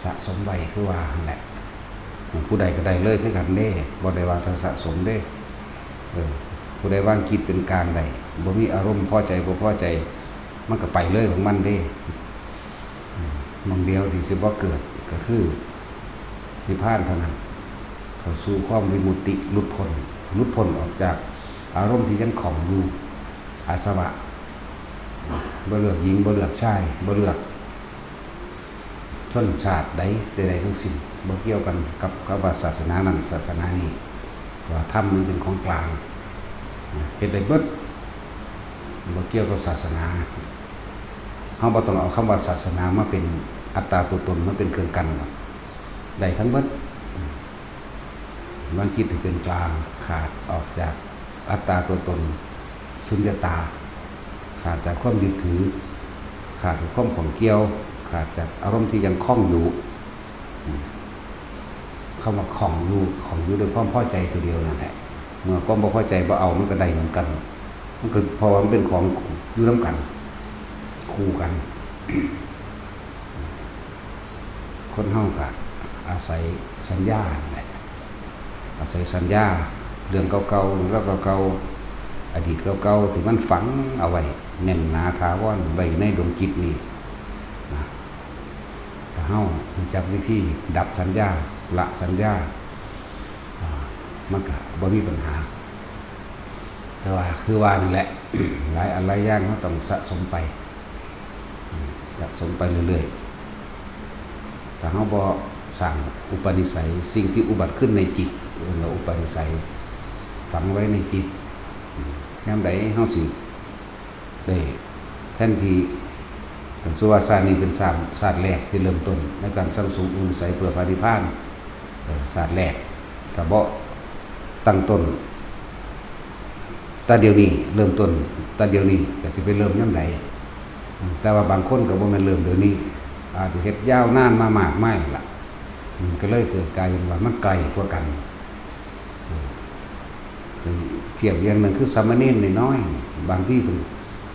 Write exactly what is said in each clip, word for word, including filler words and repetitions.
สะสมไว้คือว่าหั่นแหละ ผู้ใดก็ได้เลยคือกันเด้ บ่ได้ว่าถ้าสะสมเด้ เออ ผู้ใดวางจิตเป็นกลางได้ บ่มีอารมณ์พอใจบ่พอใจ มันก็ไปเลยของมันเด้ อืม หม่องเดียวที่สิบ่เกิดก็คือนิพพานเท่านั้น เข้าสู่ความวิมุตติ หลุดพ้น หลุดพ้นออกจากอารมณ์ที่ยังข้องอยู่ อาสวะ บ่เลือกหญิง บ่เลือกชาย บ่เลือก ชนชาติใดใดๆทั้งสิ้น บ่เกี่ยวกันกับ กับว่าศาสนานั้นศาสนานี้ ว่าธรรมมันเป็นของกลาง นะ เฮ็ดได้เบิด บ่เกี่ยวกับศาสนา เฮาบ่ต้องเอาคำว่าศาสนามาเป็นอัตตาตัวตน มาเป็นเครื่องกั้นหรอก ได้ทั้งเบิด วางจิตให้เป็นกลาง ขาดออกจากอัตตาตัวตน สุญญตา ขาดจากความยึดถือ ขาดจากความข้องเกี่ยว ขาดจากอารมณ์ที่ยังคล้องอยู่ อืม คำว่าคล้องอยู่ คล้องอยู่ด้วยความพอใจตัวเดียวนั่นแหละ เมื่อความบ่พอใจบ่เอา มันก็ได้เหมือนกัน มันก็เพราะว่ามันเป็นของอยู่นำกัน คู่กัน คนเฮาก็อาศัยสัญญานั่นแหละ อาศัยสัญญา เรื่องเก่าๆ เรื่องเก่าๆ อดีตเก่าๆ ที่มันฝังเอาไว้แน่นหนาถาวรไว้ในดวงจิตนี่นะ ถ้าเฮารู้จักวิธีดับสัญญา ละสัญญา อ่า มันก็บ่มีปัญหา แต่ว่าคือว่านั่นแหละ หลายอันหลายอย่างเฮาต้องสะสมไป อืม สะสมไปเรื่อยๆ ถ้าเฮาบ่สร้างอุปนิสัย สิ่งที่อุบัติขึ้นในจิต เอิ้นว่าอุปนิสัย ฝังไว้ในจิต อืม ยามใดเฮาสิได้ แทนที่ ถ้าสมมุติว่าชาตินี้เป็นชาติ ชาติแรกที่เริ่มต้นในการสั่งสมอุปนิสัยเพื่อพระนิพพาน เอ่อ ชาติแรก ก็บ่ตั้งต้น แต่เดี๋ยวนี้ เริ่มต้น แต่เดี๋ยวนี้ ก็สิไปเริ่มยามใด อืม แต่ว่าบางคนก็บ่แม่นเริ่มเดี๋ยวนี้ อาจจะเฮ็ดยาวนานมามากมายนั่นล่ะ อืม ก็เลยเกิดกลายเป็นว่ามันไกลกว่ากัน อืม เทียบอย่างหนึ่งคือสามเณรน้อยๆ บางทีเพิ่น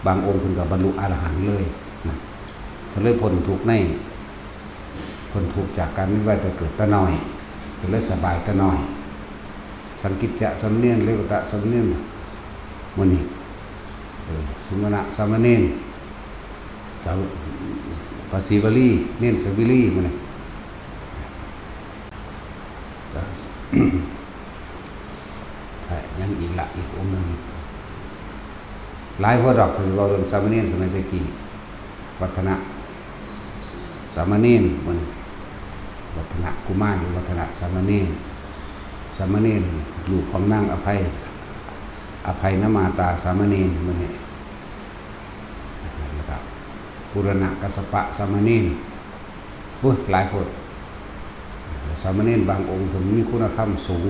บางองค์เพิ่นก็บรรลุอรหันต์เลยนะ เพิ่นเลยพ้นทุกข์ใน พ้นทุกข์จากการเวียนว่ายตายเกิดแต่น้อย เพิ่นเลยสบายแต่น้อย สังกิจจะสามเณร เรวัตะสามเณร หมู่นี้ เออ สุมาณะสามเณร สา พระศรีวลี เณรสาวิลี หมู่นี้ จ้ะ ใช่ ยังอีกละ อีกองค์หนึ่ง หลายพวกดอก ถ้าสิเว้าเรื่องสามเณรสมัยแต่กี้ วัฒนะสามเณร มัน วัฒนะกุมาร หรือวัฒนะสามเณร สามเณร ลูกของนางอภัย อภัยนมาตาสามเณร มันเนี่ย แล้วก็ปุรณะกัสสปะสามเณร โอ้ย หลายโพด สามเณรบางองค์เพิ่นมีคุณธรรมสูง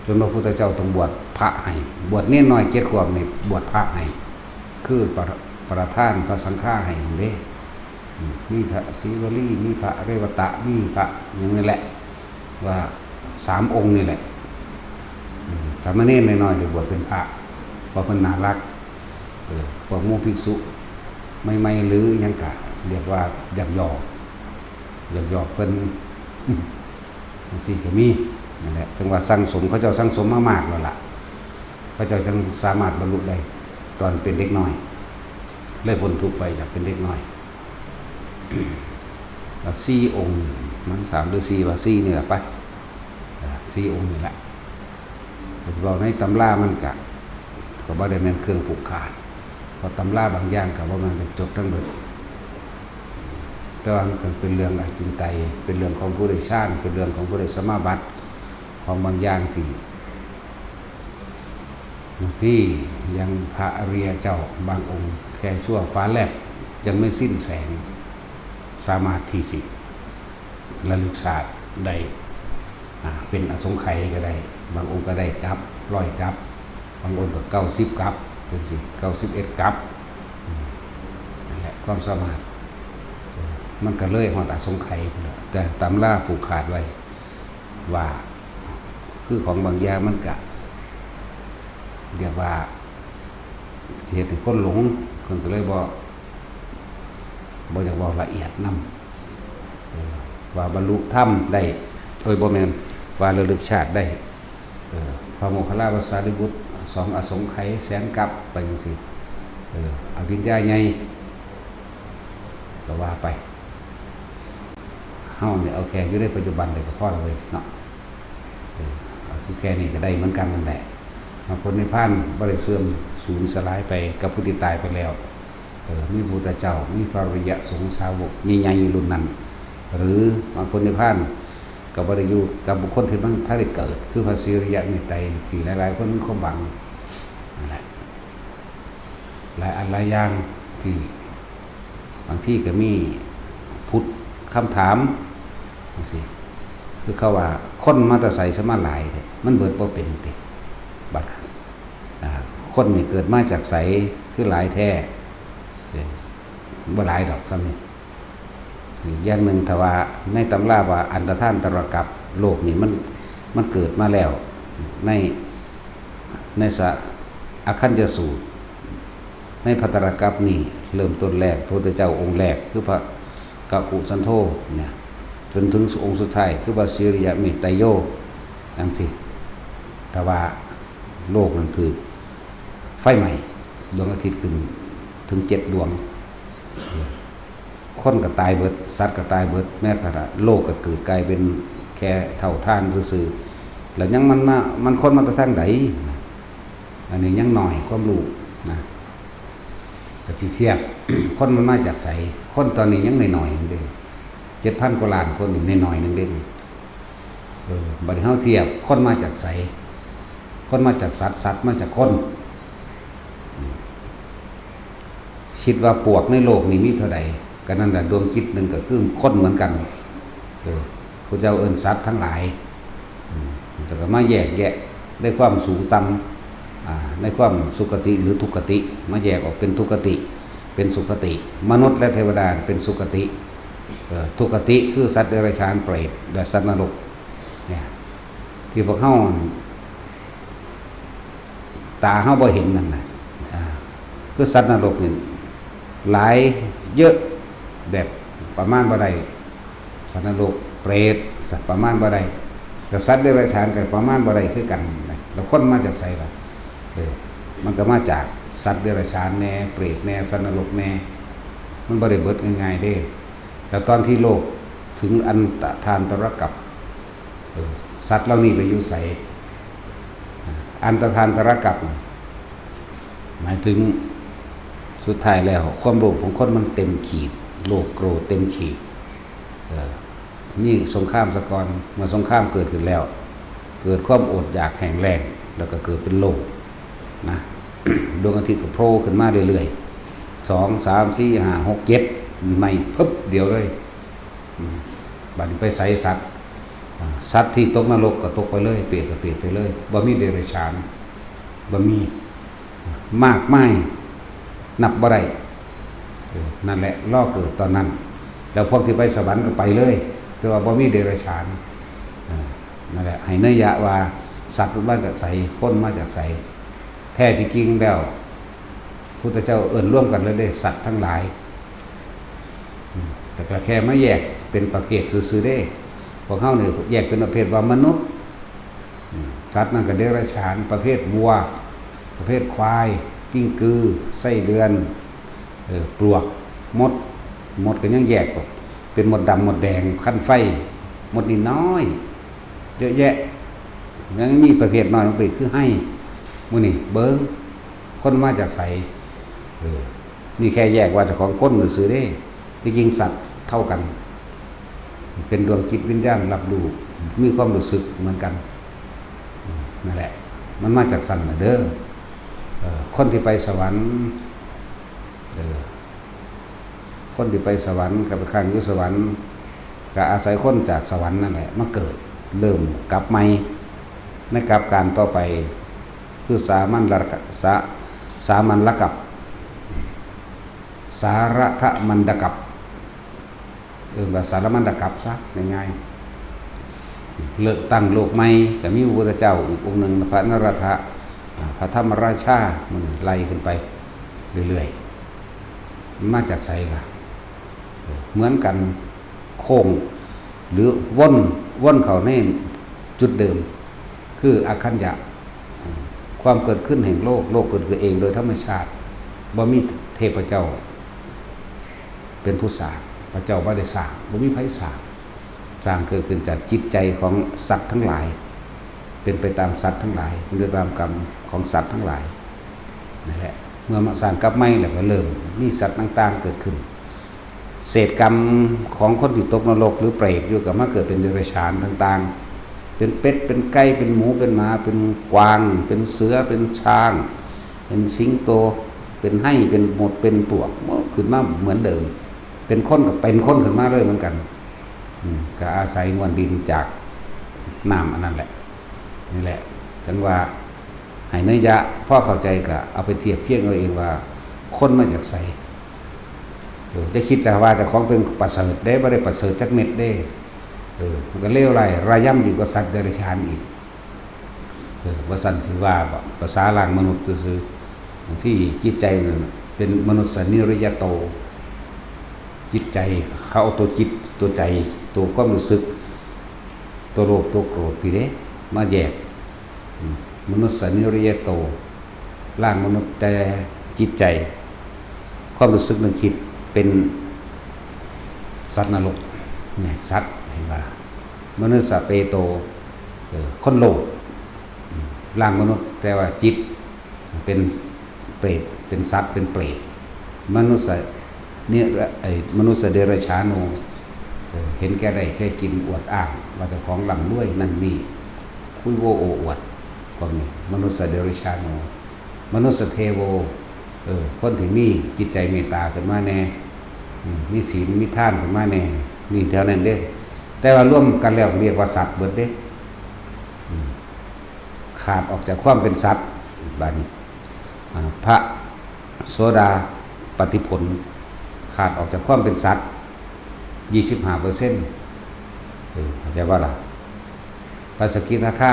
จนพระพุทธเจ้าต้องบวชพระให้ บวชเณรน้อยเจ็ดขวบนี่บวชพระให้ คือประ ประทานพระสังฆาให้นั่นเด้ อืม มีพระศรีวลี มีพระเรวัตะ มีพระหยังนี่แหละ ว่าสามองค์นี่แหละ อืม สามเณรน้อยๆ ได้บวชเป็นพระ เพราะเพิ่นน่ารัก เออ พวกหมู่ภิกษุใหม่ๆ หรือหยังกะ เรียกว่าหยอกๆ หยอกๆ เพิ่น จั่งซี้ก็มี นั่นแหละ จั่งว่าสั่งสม เขาเจ้าสั่งสมมามากแล้วล่ะ เขาเจ้าจั่งสามารถบรรลุได้ ตอนเป็นเด็กน้อย เลยพ้นทุกข์ไปจากเป็นเด็กน้อย แล้วสี่องค์ มันสามหรือสี่วะ สี่นี่แหละไป อ่า สี่องค์นี่แหละ แต่สิเว้าในตำรามันกะ ก็บ่ได้แม่นเครื่องผูกขาด เพราะตำราบางอย่างก็บ่แม่นได้จดทั้งเบิด แต่ว่ามันก็เป็นเรื่องอจินไตย เป็นเรื่องของผู้ได้ฌาน เป็นเรื่องของผู้ได้สมาบัติ ของบางอย่างที่ บางทียังพระอริยเจ้าบางองค์ แค่ชั่วฟ้าแลบยังไม่สิ้นแสง สามารถที่สิระลึกชาติได้ อ่า เป็นอสงไขยก็ได้ บางองค์ก็ได้กัป ร้อยกัป บางองค์ก็เก้าสิบกัป เป็นสิ เก้าสิบเอ็ดกัป อืม นั่นแหละ ความสามารถ เออ มันก็เลยฮอดอสงไขยพุ้นแหละ แต่ตำราผูกขาดไว้ ว่า คือของบางอย่างมันกะ เรียกว่า สิเฮ็ดให้คนหลง เพิ่นก็เลยบ่ บ่อยากเว้าละเอียดนำ เออ ว่าบรรลุธรรมได้ โอ้ย บ่แม่น ว่าระลึกชาติได้ เออ พระโมคคัลลาภาษาริบุตร สองอสงไขยแสนกัปไปจังซี่ เออ อภิญญาใหญ่ ก็ว่าไป เฮาเนี่ยเอาแค่อยู่ในปัจจุบันเลยก็พอแล้วเว้ยเนาะ เออ เอาคือแค่นี้ก็ได้เหมือนกันนั่นแหละ มรรคผลนิพพานบ่ได้เสื่อมสูญสลายไปกับผู้ที่ตายไปแล้ว เออ มีพระพุทธเจ้า มีพระอริยสงฆ์สาวกใหญ่ๆรุ่นนั้น หรือมรรคผลนิพพานก็บ่ได้อยู่กับบุคคลที่มันถ้าได้เกิด คือพระศรีอริยะเมตไตรยที่หลายๆคนมีความหวัง นั่นแหละ หลายอันหลายอย่างที่บางทีก็มีผุดคำถามจังซี่ คือเขาว่าคนมาแต่ไสสมาหลายแท้ มันเบิดบ่เป็นติ บัด อ่า คนนี่เกิดมาจากไสคือหลายแท้ เออ บ่หลายดอกส่ำนี้ อีกอย่างหนึ่งถ้าว่าในตำราว่าอันตรธานตรกัปโลกนี่มัน มันเกิดมาแล้ว ใน ในสะ อคัญญสูตร ในภัตตรกัปนี่เริ่มต้นแรก พระพุทธเจ้าองค์แรกคือพระกกุสันโธเนี่ย จนถึงองค์สุดท้ายคือพระศรีอริยะเมตไตรยโย จังซี่ แต่ว่าโลกนั้นถืกไฟไหม้ ดวงอาทิตย์ขึ้นถึงเจ็ดดวง คนก็ตายเบิด สัตว์ก็ตายเบิด แม้กระทั่งโลกก็เกิดกลายเป็นแค่เท่าฐานซื่อๆ แล้วยังมันมา มันคนมาแต่ทางใดนะ อันนี้ยังน้อยความรู้นะ ก็สิเทียบ คนมันมาจากไส คนตอนนี้ยังน้อยๆนึงเด้ เจ็ดพันกว่าล้านคนนี่น้อยๆนึงเด้ เออ บัดนี้เฮาเทียบคนมาจากไส คนมาจากสัตว์ สัตว์มาจากคน อืม คิดว่าปวกในโลกนี่มีเท่าใด ก็นั่นแหละ ดวงจิตหนึ่งก็คือคนเหมือนกัน เออ พระเจ้าเอิ้นสัตว์ทั้งหลาย อืม แต่ก็มาแยกแยะในความสูงต่ำ อ่า ในความสุคติหรือทุกขติ มาแยกออกเป็นทุกขติ เป็นสุคติ มนุษย์และเทวดาเป็นสุคติ เอ่อ ทุกขติคือสัตว์เดรัจฉาน เปรต และสัตว์นรก เนี่ย ที่พวกเฮา ตาเฮาบ่เห็นนั่นน่ะ อ่า คือสัตว์นรกนี่หลายเยอะ แบบประมาณบ่ได้ สัตว์นรก เปรต สัตว์ประมาณบ่ได้ แต่สัตว์เดรัจฉานก็ประมาณบ่ได้คือกันนะ แล้วคนมาจากไสล่ะ เออ มันก็มาจากสัตว์เดรัจฉานแน่ เปรตแน่ สัตว์นรกแน่ มันบ่ได้เบิดง่ายๆเด้ แล้วตอนที่โลกถึงอันตรธานตรกัป เออ สัตว์เหล่านี้ไปอยู่ไส อ่า อันตรธานตรกัป หมายถึงสุดท้ายแล้ว ความโลภของคนมันเต็มขีด โลภโกรธเต็มขีด เออ มีสงครามซะก่อน เมื่อสงครามเกิดขึ้นแล้ว เกิดความอดอยากแห้งแล้ง แล้วก็เกิดเป็นโลกนะ ดวงอาทิตย์ก็โผล่ขึ้นมาเรื่อยๆ สอง สาม สี่ ห้า หก เจ็ด ไหม้พึบเดียวเลย อืม บัดนี้ไปไสสัตว์ อ่า สัตว์ที่ตกนรกก็ตกไปเลย เปรตก็เปรตไปเลย บ่มีเดรัจฉาน บ่มี มากมาย นับบ่ได้ เออ นั่นแหละ รอเกิดตอนนั้น แล้วพวกที่ไปสวรรค์ก็ไปเลย แต่ว่าบ่มีเดรัจฉาน เออ นั่นแหละ ให้นัยยะว่าสัตว์มันมาจากไส คนมาจากไส แท้ที่จริงแล้ว พุทธเจ้าเอิ้นรวมกันเลยเด้ สัตว์ทั้งหลาย อืม แต่ก็แค่มาแยกเป็นประเภทซื่อๆเด้ พวกเฮานี่แยกเป็นประเภทว่ามนุษย์ อืม สัตว์นั่นก็เดรัจฉาน ประเภทวัว ประเภทควาย กิ้งกือ ไส้เดือน เออ ปลวก มด มดก็ยังแยกออก เป็นมดดำ มดแดง คันไฟ มดนินน้อย เยอะแยะ ยังมีประเภทน้อยลงไปคือไฮ่ หมู่นี่เบิ่ง คนมาจากไส เออ นี่แค่แยกว่าเจ้าของคนซื่อๆเด้ ที่จริงสัตว์เท่ากัน เป็นดวงจิตวิญญาณรับรู้ มีความรู้สึกเหมือนกัน อืม นั่นแหละ มันมาจากสันน่ะเด้อ เออ คนที่ไปสวรรค์ เออ คนที่ไปสวรรค์ก็ไปค้างอยู่สวรรค์ ก็อาศัยคนจากสวรรค์นั่นแหละมาเกิด เริ่มกัปใหม่ ในกัปการต่อไป คือสามัญละกัป สา สามัญละกัป สารัตมันดกัป เอิ้นว่าสารมัญดกัปซะง่ายๆ เลิกตั้งโลกใหม่ ก็มีพระพุทธเจ้าอีกองค์หนึ่ง พระนรธะ อ่า พระธรรมราชา มันไล่ขึ้นไปเรื่อยๆ มันมาจากไสล่ะ เหมือนกัน โค้ง หรือวนวนเข้าในจุดเดิม คืออคัญญะ ความเกิดขึ้นแห่งโลก โลกเกิดขึ้นเองโดยธรรมชาติ บ่มีเทพเจ้าเป็นผู้สร้าง พระเจ้าบ่ได้สร้าง บ่มีไผสร้าง สร้างเกิดขึ้นจากจิตใจของสัตว์ทั้งหลาย เป็นไปตามสัตว์ทั้งหลาย เป็นไปตามกรรมของสัตว์ทั้งหลาย นั่นแหละ เมื่อมาสร้างกลับใหม่แล้วก็เริ่มมีสัตว์ต่างๆเกิดขึ้น เศษกรรมของคนที่ตกนรกหรือเปรตอยู่ก็มาเกิดเป็นเดรัจฉานต่างๆ เป็นเป็ด เป็นไก่ เป็นหมู เป็นหมา เป็นกวาง เป็นเสือ เป็นช้าง เป็นสิงโต เป็นไฮ่ เป็นมด เป็นปลวก ขึ้นมาเหมือนเดิม เป็นคนก็เป็นคนขึ้นมาเลยเหมือนกัน อืม ก็อาศัยงวลดินจากน้ำอันนั้นแหละ นี่แหละ จังว่าให้นัยยะพอเข้าใจก็เอาไปเทียบเคียงเอาเองว่า คนมาจากไส เออ จะคิดจะว่าเจ้าของเป็นประเสริฐเด้ บ่ได้ประเสริฐจักเม็ดเด้ เออ มันก็เลวร้ายระยำยิ่งกว่าสัตว์เดรัจฉานอีก เออ ว่าซั่นสิว่าบ่ ภาษาล่างมนุษย์ซื่อๆ บางทีจิตใจนั่นน่ะเป็นมนุษย์นิริยโต จิตใจ เขาเอาตัวจิต ตัวใจ ตัวความรู้สึก ตัวโลภ ตัวโกรธพี้เด้ มาแยก อืม มนุษย์นิริยโต ล่างมนุษย์แต่จิตใจ ความรู้สึกนึกคิดเป็นสัตว์นรก เนี่ย สัตว์ เห็นบ่ มนุษย์เปโต เออ คนโลภ อืม ล่างมนุษย์ แต่ว่าจิตเป็นเปรต เป็นสัตว์ เป็นเปรต มนุษย์เนี่ย ไอ้มนุษย์เดรัจฉาโน เออ เห็นแก่ได้แค่กิน อวดอ้างว่าเจ้าของร่ำรวยนั่นนี่ คุยโวโอ้อวด พวกนี้ มนุษย์เดรัจฉาโน มนุษย์เทโว เออ คนที่มีจิตใจเมตตาขึ้นมาแน่ อืม มีศีล มีทานขึ้นมาแน่ นี่แถวนั้นเด้ แต่ว่ารวมกันแล้วเรียกว่าสัตว์เบิดเด้ อืม ขาดออกจากความเป็นสัตว์ บัดนี้ อ่า พระโสดาปัตติผล ขาดออกจากความเป็นสัตว์ ยี่สิบห้าเปอร์เซ็นต์ เออ เข้าใจบ่ล่ะ พระสกิทาคา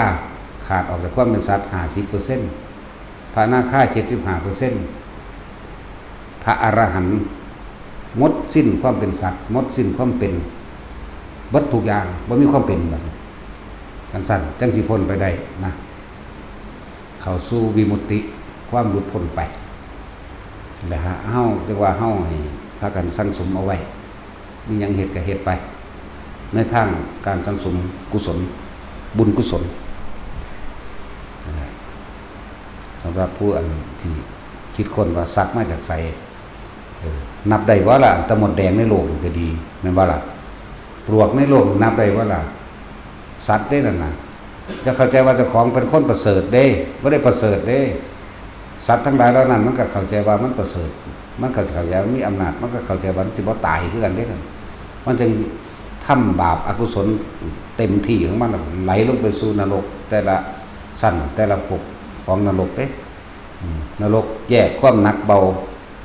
ขาดออกจากความเป็นสัตว์ ห้าสิบเปอร์เซ็นต์ พระอนาคา เจ็ดสิบห้าเปอร์เซ็นต์ พระอรหันต์ หมดสิ้นความเป็นสัตว์ หมดสิ้นความเป็น เบิดทุกอย่าง บ่มีความเป็นบัดนี้ จังซั่น จังสิพ้นไปได้นะ เข้าสู่วิมุตติ ความหลุดพ้นไป และหา เฮา จังว่าเฮาให้พากันสั่งสมเอาไว้ มีหยังเฮ็ดก็เฮ็ดไป ในทางการสั่งสมกุศล บุญกุศล สำหรับผู้อันที่คิดค้นว่าสัตว์มาจากไส เออ นับได้บ่ล่ะ อันตะมดแดงในโลกนี่ก็ดี แม่นบ่ล่ะ ปลวกในโลกนี่นับได้บ่ล่ะ สัตว์เด้นั่นน่ะ จะเข้าใจว่าเจ้าของเป็นคนประเสริฐเด้ บ่ได้ประเสริฐเด้ สัตว์ทั้งหลายเหล่านั้นมันก็เข้าใจว่ามันประเสริฐ มันก็เข้าใจว่ามีอำนาจ มันก็เข้าใจว่ามันสิบ่ตายคือกันเด้นั่น มันจึงทำบาปอกุศลเต็มที่ของมันน่ะ ไหลลงไปสู่นรกแต่ละชั้น แต่ละภพของนรกเด้ อืม นรกแยกความหนักเบา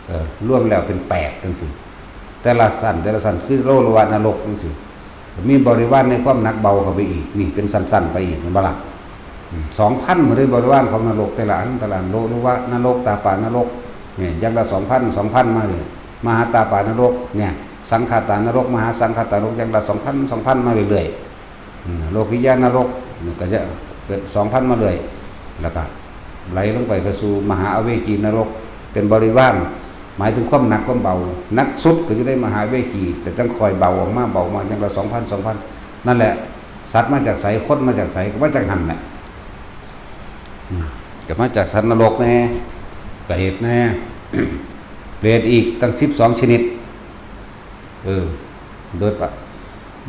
เออ รวมแล้วเป็นแปดจังซี่ แต่ละชั้น แต่ละชั้น คือโลกหรือว่านรกจังซี่ มีบริวารในความหนักเบาเข้าไปอีก นี่เป็นชั้นๆไปอีก แม่นบ่ล่ะ อืม สองพัน หมดเลยบริวารของนรกแต่ละอัน แต่ละอัน โลกหรือว่านรก ตาปานรก เนี่ย อย่างละสองพัน สองพัน มาเลย มหาตาปานรก เนี่ย สังฆาตานรก มหาสังฆาตานรก อย่างละสองพัน สองพัน มาเรื่อยๆ อืม โลกิยานรก นี่ก็จะเป็นสองพันมาเรื่อย แล้วก็ไหลลงไปก็สู่มหาอเวจีนรก เป็นบริวาร หมายถึงความหนักความเบา หนักสุดก็อยู่ในมหาอเวจี แต่จังค่อยเบาออกมา เบามา อย่างละสองพัน สองพัน นั่นแหละ สัตว์มาจากไส คนมาจากไส ก็มาจากหั่นแหละ อืม ก็มาจากสัตว์นรกแน่ เปรตแน่ เปรตอีกตั้งสิบสองชนิด เออ โดยปะ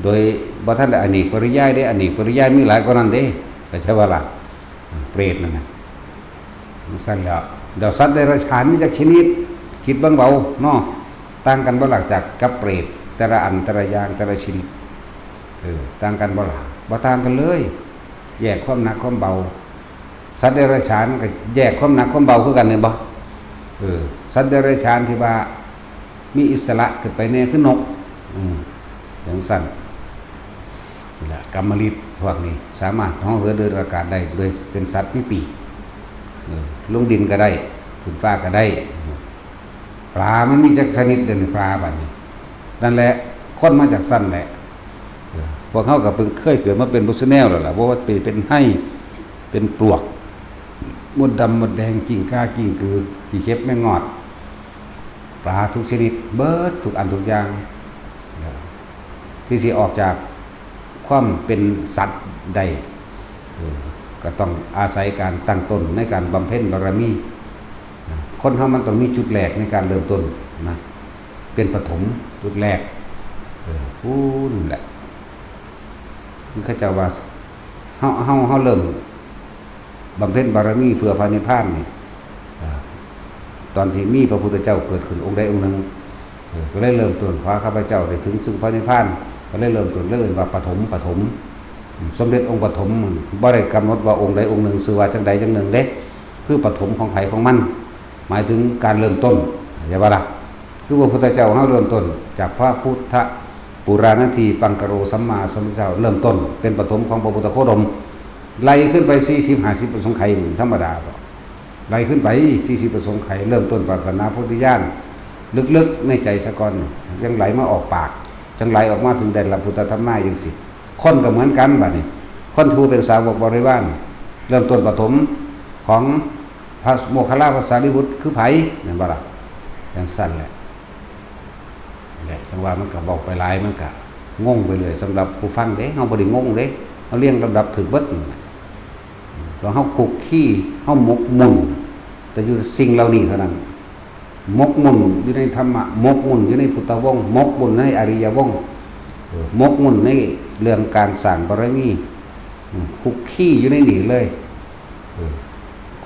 โดยบ่ทันได้อเนกปริยายเด้ อเนกปริยายมีหลายกว่านั้นเด้ เข้าใจบ่ล่ะ เปรตนั่นน่ะ จั่งซั้นแล้ว เดี๋ยวสัตว์เดรัจฉานมีจักชนิด คิดเบิ่งเบาเนาะ ต่างกันบ่ล่ะจากกับเปรต แต่ละอัน แต่ละอย่าง แต่ละชนิด เออ ต่างกันบ่ล่ะ บ่ต่างกันเลย แยกความหนักความเบา สัตว์เดรัจฉานก็แยกความหนักความเบาคือกันแม่นบ่ เออ สัตว์เดรัจฉานที่ว่ามีอิสระขึ้นไปแน่คือนก อืม จั่งซั้น นี่ล่ะ กำมะลิดพวกนี้ สามารถเหาะเหินเดินอากาศได้ โดยเป็นสัตว์มีปีก เออ ลงดินก็ได้ ขึ้นฟ้าก็ได้ ปลามันมีจักชนิดเด้อนี่ ปลาบัดนี้ นั่นแหละ คนมาจากซั้นแหละ เออ พวกเขาก็เพิ่งเคยเกิดมาเป็นผู้แนวแล้วล่ะ เพราะว่าเป็นเป็นไห้เป็นปลวก มดดำมดแดง กิ้งก่า กิ้งกือ ขี้เข็บ แมงงอด ปลาทุกชนิด เบิดทุกอันทุกอย่าง ที่สิออกจากความเป็นสัตว์ได้ เออ ก็ต้องอาศัยการตั้งต้นในการบำเพ็ญบารมีนะ คนเฮามันต้องมีจุดแรกในการเริ่มต้นนะ เป็นปฐมจุดแรก เออ พู้นแหละ คือเขาเจ้าว่า เฮา เฮา เฮาเริ่มบำเพ็ญบารมีเพื่อพระนิพพานนี่ อ่า ตอนที่มีพระพุทธเจ้าเกิดขึ้นองค์ใดองค์หนึ่ง เออ ก็เลยเริ่มต้น พาข้าพเจ้าได้ถึงซึ่งพระนิพพาน ก็เลยเริ่มต้นเลยว่าปฐม ปฐม สมเด็จองค์ปฐม บ่ได้กำหนดว่าองค์ใดองค์หนึ่ง ชื่อว่าจังใดจังหนึ่งเด้ คือปฐมของไผของมัน หมายถึงการเริ่มต้น เข้าใจบ่ล่ะ คือพระพุทธเจ้าเฮาเริ่มต้นจากพระพุทธปุราณทีปังกโรสัมมาสัมพุทธเจ้า เริ่มต้นเป็นปฐมของพระพุทธโคดม ไล่ขึ้นไปสี่สิบห้าสิบประสงค์ไขยนี่ธรรมดาดอก ไล่ขึ้นไปสี่สิบประสงค์ไขย เริ่มต้นปรารถนาโพธิญาณ ลึกๆในใจซะก่อน จั่งไหลมาออกปาก จั่งไหลออกมาถึงได้รับพุทธธรรมนายจั่งซี้ คนก็เหมือนกันบัดนี้ คนผู้เป็นสาวกบริวาร เริ่มต้นปฐมของพระโมคคัลลาภาษารีบุตรคือไผ แม่นบ่ล่ะ จั่งซั่นแหละ แหละ จั่งว่ามันก็เว้าไปหลาย มันก็งงไปเลยสำหรับผู้ฟังเด้ เฮาบ่ได้งงเด้ เฮาเรียงลำดับถูกเบิดนั่นแหละ ตอนเฮาคุกคี เฮาหมกมุ่นแต่อยู่สิ่งเหล่านี้เท่านั้น หมกมุ่นอยู่ในธรรมะ หมกมุ่นอยู่ในพุทธวงศ์ หมกมุ่นในอริยวงศ์ เออ หมกมุ่นในเรื่องการสร้างบารมี อืม คุกคีอยู่ในนี่เลย เออ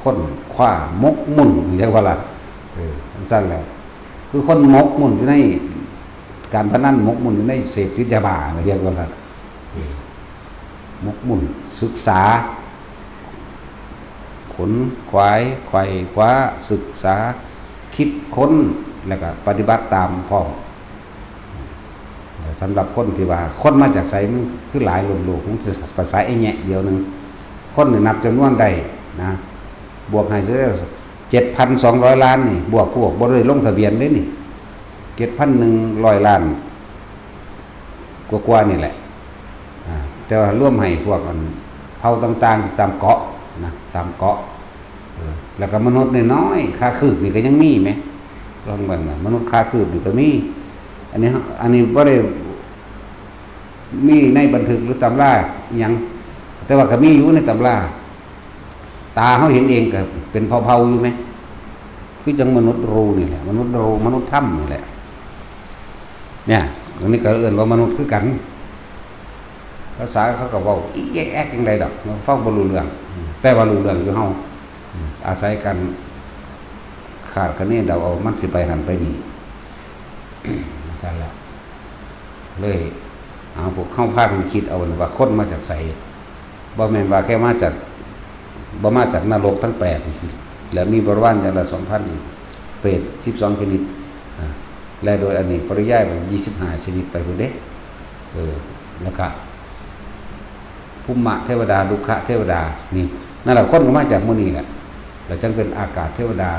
ค้นคว้าหมกมุ่น เรียกว่าล่ะ เออ จั่งซั่นแหละ คือคนหมกมุ่นอยู่ในการพนัน หมกมุ่นอยู่ในเสพติดยาบ้า เรียกว่าล่ะ เออ หมกมุ่นศึกษา ขนขวายไขว่คว้า ศึกษา คิดค้น แล้วก็ปฏิบัติตามพร้อม สำหรับคนที่ว่าคนมาจากไส มันคือหลายล้นโลก มันสิภาษาไอ้แงะเดียวหนึ่ง คนนี่นับจำนวนได้นะ บวกให้ซะ เจ็ดพันสองร้อยล้านนี่ บวกพวกบ่ได้ลงทะเบียนเด้นี่ เจ็ดพันหนึ่งร้อยล้าน กว่าๆนี่แหละ อ่า แต่ว่ารวมให้พวกอันเผ่าต่างๆ ตามเกาะนะ ตามเกาะ เออ แล้วก็มนุษย์น้อยๆ ขาคืบนี่ก็ยังมีไหม ลองเบิ่งนะ มนุษย์ขาคืบนี่ก็มี อันนี้ อันนี้บ่ได้มีในบันทึกหรือตำราอิหยัง แต่ว่าก็มีอยู่ในตำรา ตาเฮาเห็นเองก็เป็นเผ่าๆอยู่ไหม คือจั่งมนุษย์รูนี่แหละ มนุษย์รู มนุษย์ถ้ำนี่แหละ เนี่ย อันนี้ก็เอิ้นว่ามนุษย์คือกัน ภาษาเขาก็เว้าอีแอ๊กจั่งใดดอก ฟังบ่รู้เรื่อง แต่ว่ารู้เรื่องอยู่เฮา อาศัยการคาดคะเนเดาเอา มันสิไปหั่นไปนี่ จั่งซั่นแหละ เลย เอาพวกเฮาพากันคิดเอาว่าคนมาจากไส บ่แม่นว่าแค่มาจาก บ่มาจากนรกทั้งแปด แล้วมีบริวารอย่างละสองพัน เปรตสิบสองชนิด อ่า และโดยอเนกปริยายมันยี่สิบห้าชนิดไปพุ้นเด้ เออ แล้วก็ ภูมิเทวดา ลุกขเทวดา นี่ นั่นแหละ คนก็มาจากหมู่นี้แหละ แล้วจั่งเป็นอากาศเทวดา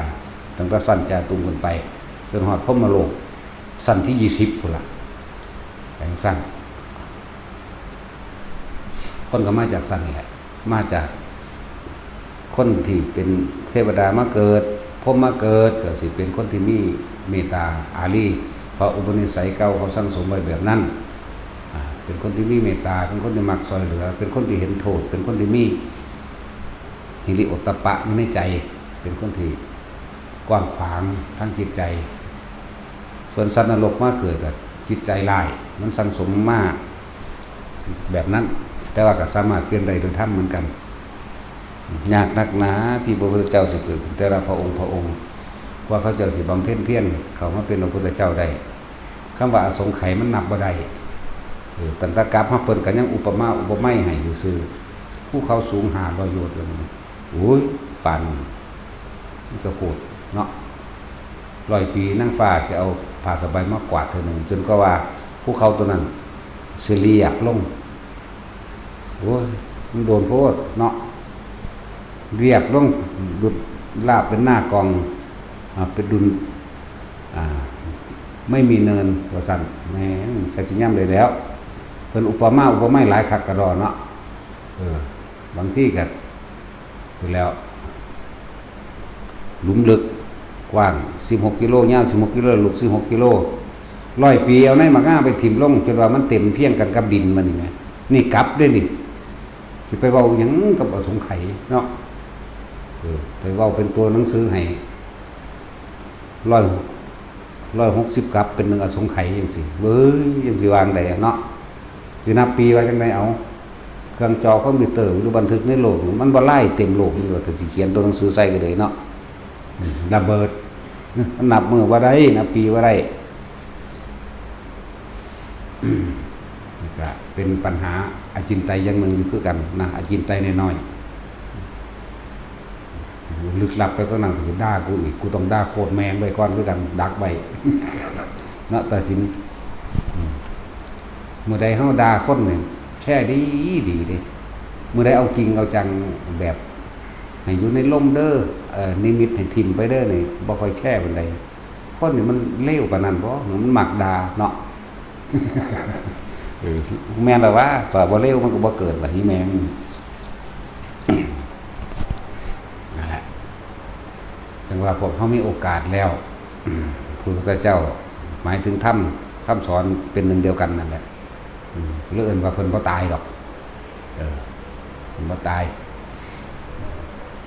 ตั้งแต่ชั้นจาตุมขึ้นไป จนฮอดพรหมโลก ชั้นที่ยี่สิบพุ้นล่ะ จั่งซั้น คนก็มาจากชั้นนี่แหละ มาจากคนที่เป็นเทวดามาเกิด พรหมมาเกิด ก็สิเป็นคนที่มีเมตตาอารี เพราะอุปนิสัยเก่าเขาสั่งสมไว้แบบนั้น อ่า เป็นคนที่มีเมตตา เป็นคนที่มักซ่อยเหลือ เป็นคนที่เห็นโทษ เป็นคนที่มี ฮิริโอตตัปปะอยู่ในใจ เป็นคนที่กว้างขวางทางจิตใจ ส่วนสัตว์นรกมาเกิดก็จิตใจร้าย มันสั่งสมมาแบบนั้น แต่ว่าก็สามารถเปลี่ยนได้โดยธรรมเหมือนกัน ยากนักหนาที่พระพุทธเจ้าสิเกิดขึ้นแต่ละพระองค์พระองค์ กว่าเขาเจ้าสิบำเพ็ญเพียรเข้ามาเป็นพระพุทธเจ้าได้ คำว่าอสงไขยมันนับบ่ได้ เออ ตั้งแต่กลับมาเพิ่นก็ยังอุปมาอุปไมยให้ซื่อๆ ภูเขาสูงห้าร้อยโยชน์ว่าซั่น โอ้ย ปาน มันก็โพดเนาะ ร้อยปีนางฟ้าสิเอาผ้าสบายมากวาดเทื่อหนึ่ง จนกว่าว่าภูเขาตัวนั้นสิเรียบลง โอ้ย มันโดนโพดเนาะ เรียบลง ดุจราบเป็นหน้ากอง อ่า เป็นดุล อ่า ไม่มีเนิน ว่าซั่น แหม จักสิย่ำได้แล้ว พิ่นอุปมาอุปไมยหลายคักกะดอเนาะ เออ บางทีก็ พู้นแหล้ว หลุมลึก กว้างสิบหกกิโล ยาวสิบหกกิโล ลึกสิบหกกิโล ร้อยปีเอาในหมากง่าไปถิ่มลง จนว่ามันเต็มเพียงกันกับดินมันนี่แหม นี่กลับเด้นี่ สิไปเว้าหยังกับอสงไขยเนาะ เออ ไปเว้าเป็นตัวหนังสือให้ ร้อย ร้อยหกสิบกลับเป็นหนึ่งอสงไขยจังซี่ เว้ย จังสิวางใดเนาะ สินับปีว่าจังได๋เอา เครื่องจอคอมพิวเตอร์หรือบันทึกในโลกนี่มันบ่หลายเต็มโลกนี่ว่า ถ้าสิเขียนตัวหนังสือใส่ก็ได้เนาะ อืม ระเบิด มันนับมื้อบ่ได้ นับปีบ่ได้ อืม นี่ก็เป็นปัญหาอจินไตยอย่างหนึ่งอยู่คือกันนะ อจินไตยน้อยๆ ลึกลับไปกว่านั้นก็สิด่ากูอีก กูต้องด่าโคตรแม่งไว้ก่อนคือกัน ดักไว้ เนาะ ตัดสิน อืม มื้อใดเฮาด่าคนนี่ แชร์ดีดีเด้ มื้อใดเอาจริงเอาจังแบบ ให้อยู่ในลมเด้อ เอ่อ นิมิตให้ถิ่มไปเด้อนี่ บ่ค่อยแชร์ปานใด คนนี่มันเลวปานนั้นบ่ มันมักด่าเนาะ เออ แม่นแล้วว่า ถ้าบ่เลวมันก็บ่เกิดล่ะ อีแม่ง นั่นแหละ จังว่าพวกเฮามีโอกาสแล้ว อืม พระพุทธเจ้า หมายถึงธรรม คำสอนเป็นหนึ่งเดียวกันนั่นแหละ อืม เลยเอิ้นว่าเพิ่นบ่ตายดอก เออ เพิ่นบ่ตาย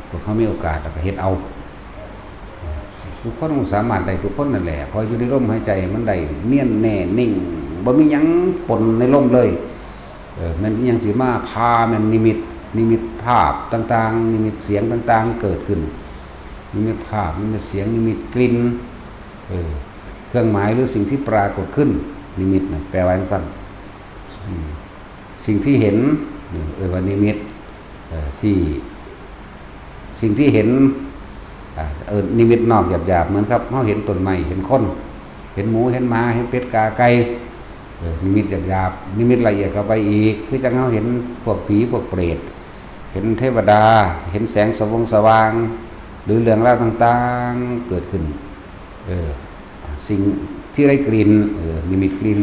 พวกเฮามีโอกาสแล้วก็เฮ็ดเอา ทุกคนสามารถได้ทุกคนนั่นแหละ ขออยู่ในลมหายใจให้มันได้เนียนแน่นิ่ง บ่มีหยังปนในลมเลย เออ แม่นอิหยังสิมาพา แม่นนิมิต นิมิตภาพต่างๆ นิมิตเสียงต่างๆ เกิดขึ้น นิมิตภาพ นิมิตเสียง นิมิตกลิ่น เออ เครื่องหมายหรือสิ่งที่ปรากฏขึ้น นิมิตน่ะ แปลว่าจั่งซั้น อืม สิ่งที่เห็น เออ เอิ้นว่านิมิต เออ ที่ สิ่งที่เห็น อ่า เอิ้นนิมิตนอกหยาบๆ เหมือนกับเฮาเห็นต้นไม้ เห็นคน เห็นหมู เห็นหมา เห็นเป็ดกาไก่ เออ นิมิตหยาบๆ นิมิตละเอียดเข้าไปอีก คือจั่งเฮาเห็นพวกผี พวกเปรต เห็นเทวดา เห็นแสงสวงสว่าง หรือเรื่องราวต่างๆ เกิดขึ้น เออ สิ่งที่ได้กลิ่น เออ นิมิตกลิ่น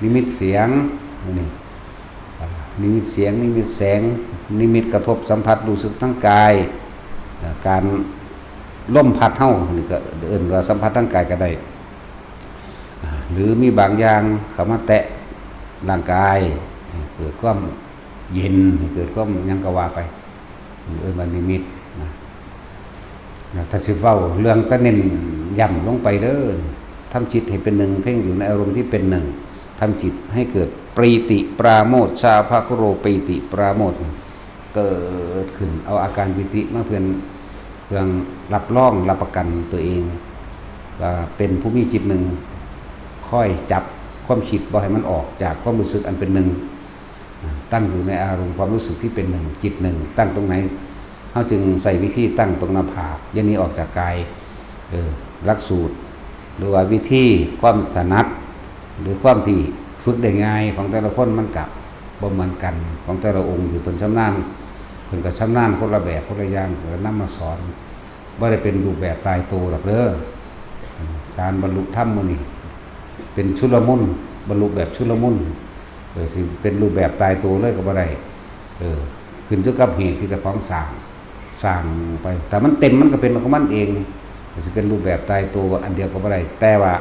นิมิตเสียง นี่ อ่า นิมิตเสียง นิมิตแสง นิมิตกระทบสัมผัสรู้สึกทางกาย อ่า การลมพัดเฮา นี่ก็เอิ้นว่าสัมผัสทางกายก็ได้ อ่า หรือมีบางอย่างเข้ามาแตะร่างกาย ให้เกิดความเย็น ให้เกิดความหยังก็ว่าไป เอิ้นว่านิมิตนะ นะ ถ้าสิเว้าเรื่องตะเน้นย้ำลงไปเด้อ ทำจิตให้เป็นหนึ่ง เพ่งอยู่ในอารมณ์ที่เป็นหนึ่ง ทำจิตให้เกิดปีติปราโมทย์ สาภาคุโร ปีติปราโมทย์ เกิดขึ้น เอาอาการปีติมาเพื่อน เพื่อรับรองรับประกันตัวเอง ว่าเป็นผู้มีจิตหนึ่ง คอยจับความคิดบ่ให้มันออกจากความรู้สึกอันเป็นหนึ่ง ตั้งอยู่ในอารมณ์ความรู้สึกที่เป็นหนึ่ง จิตหนึ่ง ตั้งตรงไหน เฮาจึงใช้วิธีตั้งตรงหน้าผาก อย่าหนีออกจากกาย เออ หลักสูตร หรือว่าวิธีความถนัด หรือความที่ฝึกได้ง่ายของแต่ละคนมันก็บ่เหมือนกัน ของแต่ละองค์ที่เพิ่นชำนาญ เพิ่นก็ชำนาญคนละแบบคนละอย่าง เพิ่นก็นำมาสอน บ่ได้เป็นรูปแบบตายตัวดอกเด้อ การบรรลุธรรมมื้อนี้ เป็นชุลมุน บรรลุแบบชุลมุน เออ สิเป็นรูปแบบตายตัวเลยก็บ่ได้ เออ ขึ้นอยู่กับเหตุที่เจ้าของสร้าง สร้างไป แต่มันเต็มมันก็เป็นของมันเอง สิเป็นรูปแบบตายตัวอันเดียวก็บ่ได้ แต่ว่า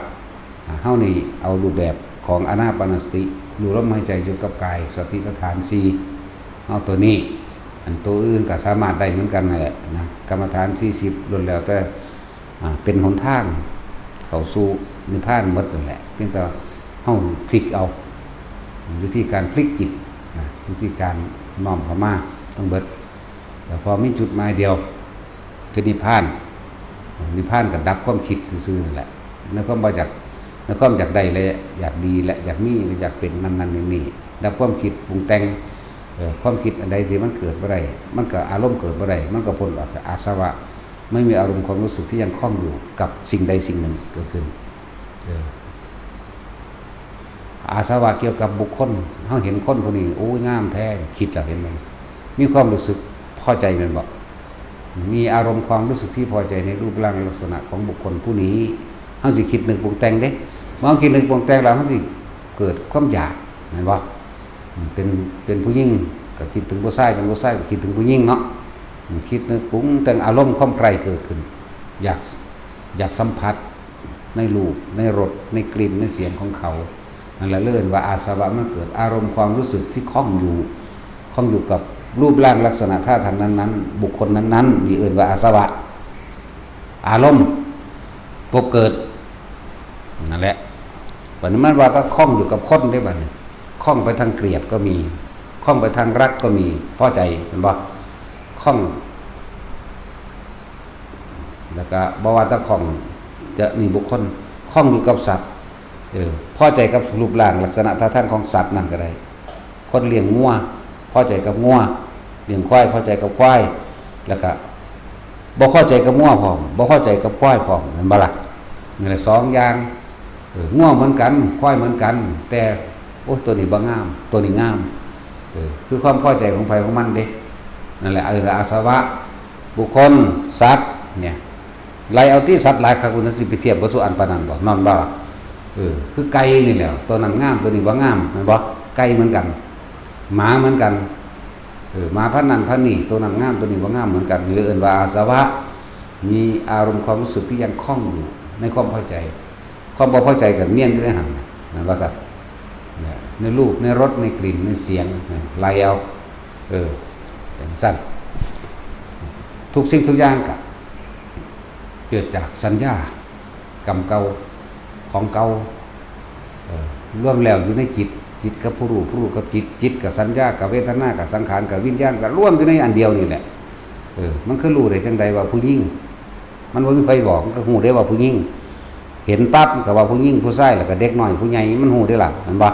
อ่า เฮานี่เอารูปแบบของอานาปานสติ รู้ลมหายใจอยู่กับกาย สติปัฏฐานสี่ เอาตัวนี้ อันตัวอื่นก็สามารถได้เหมือนกันนั่นแหละนะ กรรมฐานสี่สิบล้วนแล้วแต่ อ่า เป็นหนทางเข้าสู่นิพพานหมดนั่นแหละ เพียงแต่เฮาพลิกเอา วิธีการพลิกจิตนะ วิธีการน้อมเข้ามาทั้งเบิด แล้วพอมีจุดหมายเดียว คือนิพพาน นิพพานก็ดับความคิดซื่อๆนั่นแหละ ในความบ่อยาก ในความอยากได้และอยากดีและอยากมีและอยากเป็นนั่นๆนี่ๆ ดับความคิดปรุงแต่ง เอ่อ ความคิดอันใดที่มันเกิดบ่ได้ มันก็อารมณ์เกิดบ่ได้ มันก็พ้นออกจากอาสวะ ไม่มีอารมณ์ความรู้สึกที่ยังคล้องอยู่กับสิ่งใดสิ่งหนึ่งเกิดขึ้น เออ อาสวะเกี่ยวกับบุคคล เฮาเห็นคนผู้นี้ โอ้ย งามแท้ คิดแล้วเห็นบ่ มีความรู้สึกพอใจแม่นบ่ มีอารมณ์ความรู้สึกที่พอใจในรูปร่างลักษณะของบุคคลผู้นี้ เฮาสิคิดนึกปรุงแต่งเด้ เมื่อเฮาคิดนึกปรุงแต่งแล้ว เฮาสิเกิดความอยาก แม่นบ่ เป็นเป็นผู้หญิงก็คิดถึงผู้ชาย เป็นผู้ชายก็คิดถึงผู้หญิงเนาะ คิดนึกปรุงแต่งอารมณ์ความใคร่เกิดขึ้น อยากอยากสัมผัสในรูป ในรส ในกลิ่น ในเสียงของเขา นั่นแหละเรียกว่าอาสวะมันเกิด อารมณ์ความรู้สึกที่คล้องอยู่ คล้องอยู่กับรูปร่างลักษณะท่าทางนั้นๆ บุคคลนั้นๆ นี่เอิ้นว่าอาสวะ อารมณ์พบเกิด นั่นแหละ บัดนี้มันว่าก็คล้องอยู่กับคนได้บัดนี้ คล้องไปทางเกลียดก็มี คล้องไปทางรักก็มี พอใจ แม่นบ่ คล้อง แล้วก็บ่ว่าแต่คล้องจะนี่บุคคล คล้องอยู่กับสัตว์ เออ พอใจกับรูปร่างลักษณะท่าทางของสัตว์นั่นก็ได้ คนเลี้ยงงัว พอใจกับงัว เลี้ยงควาย พอใจกับควาย แล้วก็บ่พอใจกับงัวพร้อม บ่พอใจกับควายพร้อม แม่นบ่ล่ะ นี่แหละสองอย่าง เออ งัวเหมือนกัน ควายเหมือนกัน แต่ โอ้ย ตัวนี้บ่งาม ตัวนี้งาม เออ คือความพอใจของไผของมันเด้ นั่นแหละ เออ อาสวะ บุคคล สัตว์ เนี่ย ไล่เอาที่สัตว์หลายคัก คุณสิไปเทียบกับสุอันปานนั้นบ่ นอนบ่ล่ะ เออ คือไก่นี่แหละ ตัวนั้นงาม ตัวนี้บ่งาม แม่นบ่ ไก่เหมือนกัน หมาเหมือนกัน เออ หมาพันธุ์นั้นพันธุ์นี้ ตัวนั้นงาม ตัวนี้บ่งามเหมือนกัน นี่เอิ้นว่าอาสวะ มีอารมณ์ความรู้สึกที่ยังคล้องอยู่ในความพอใจ ความบ่พอใจก็เนียนอยู่ในหั่นน่ะ แม่นบ่ซั่น เนี่ย ในรูป ในรส ในกลิ่น ในเสียง เนี่ย ไล่เอา เออ จั่งซั่น ทุกสิ่งทุกอย่างก็เกิดจากสัญญา กรรมเก่า ของเก่า เออ รวมแล้วอยู่ในจิต จิตกับผู้รู้ ผู้รู้กับจิต จิตกับสัญญา กับเวทนา กับสังขาร กับวิญญาณ ก็รวมอยู่ในอันเดียวนี่แหละ เออ มันคือรู้ได้จั่งใดว่าผู้หญิง มันบ่มีไผบอก มันก็ฮู้ได้ว่าผู้หญิง เห็นปั๊บมันก็ว่าผู้หญิง ผู้ชาย แล้วก็เด็กน้อย ผู้ใหญ่ มันฮู้ได้ล่ะ แม่นบ่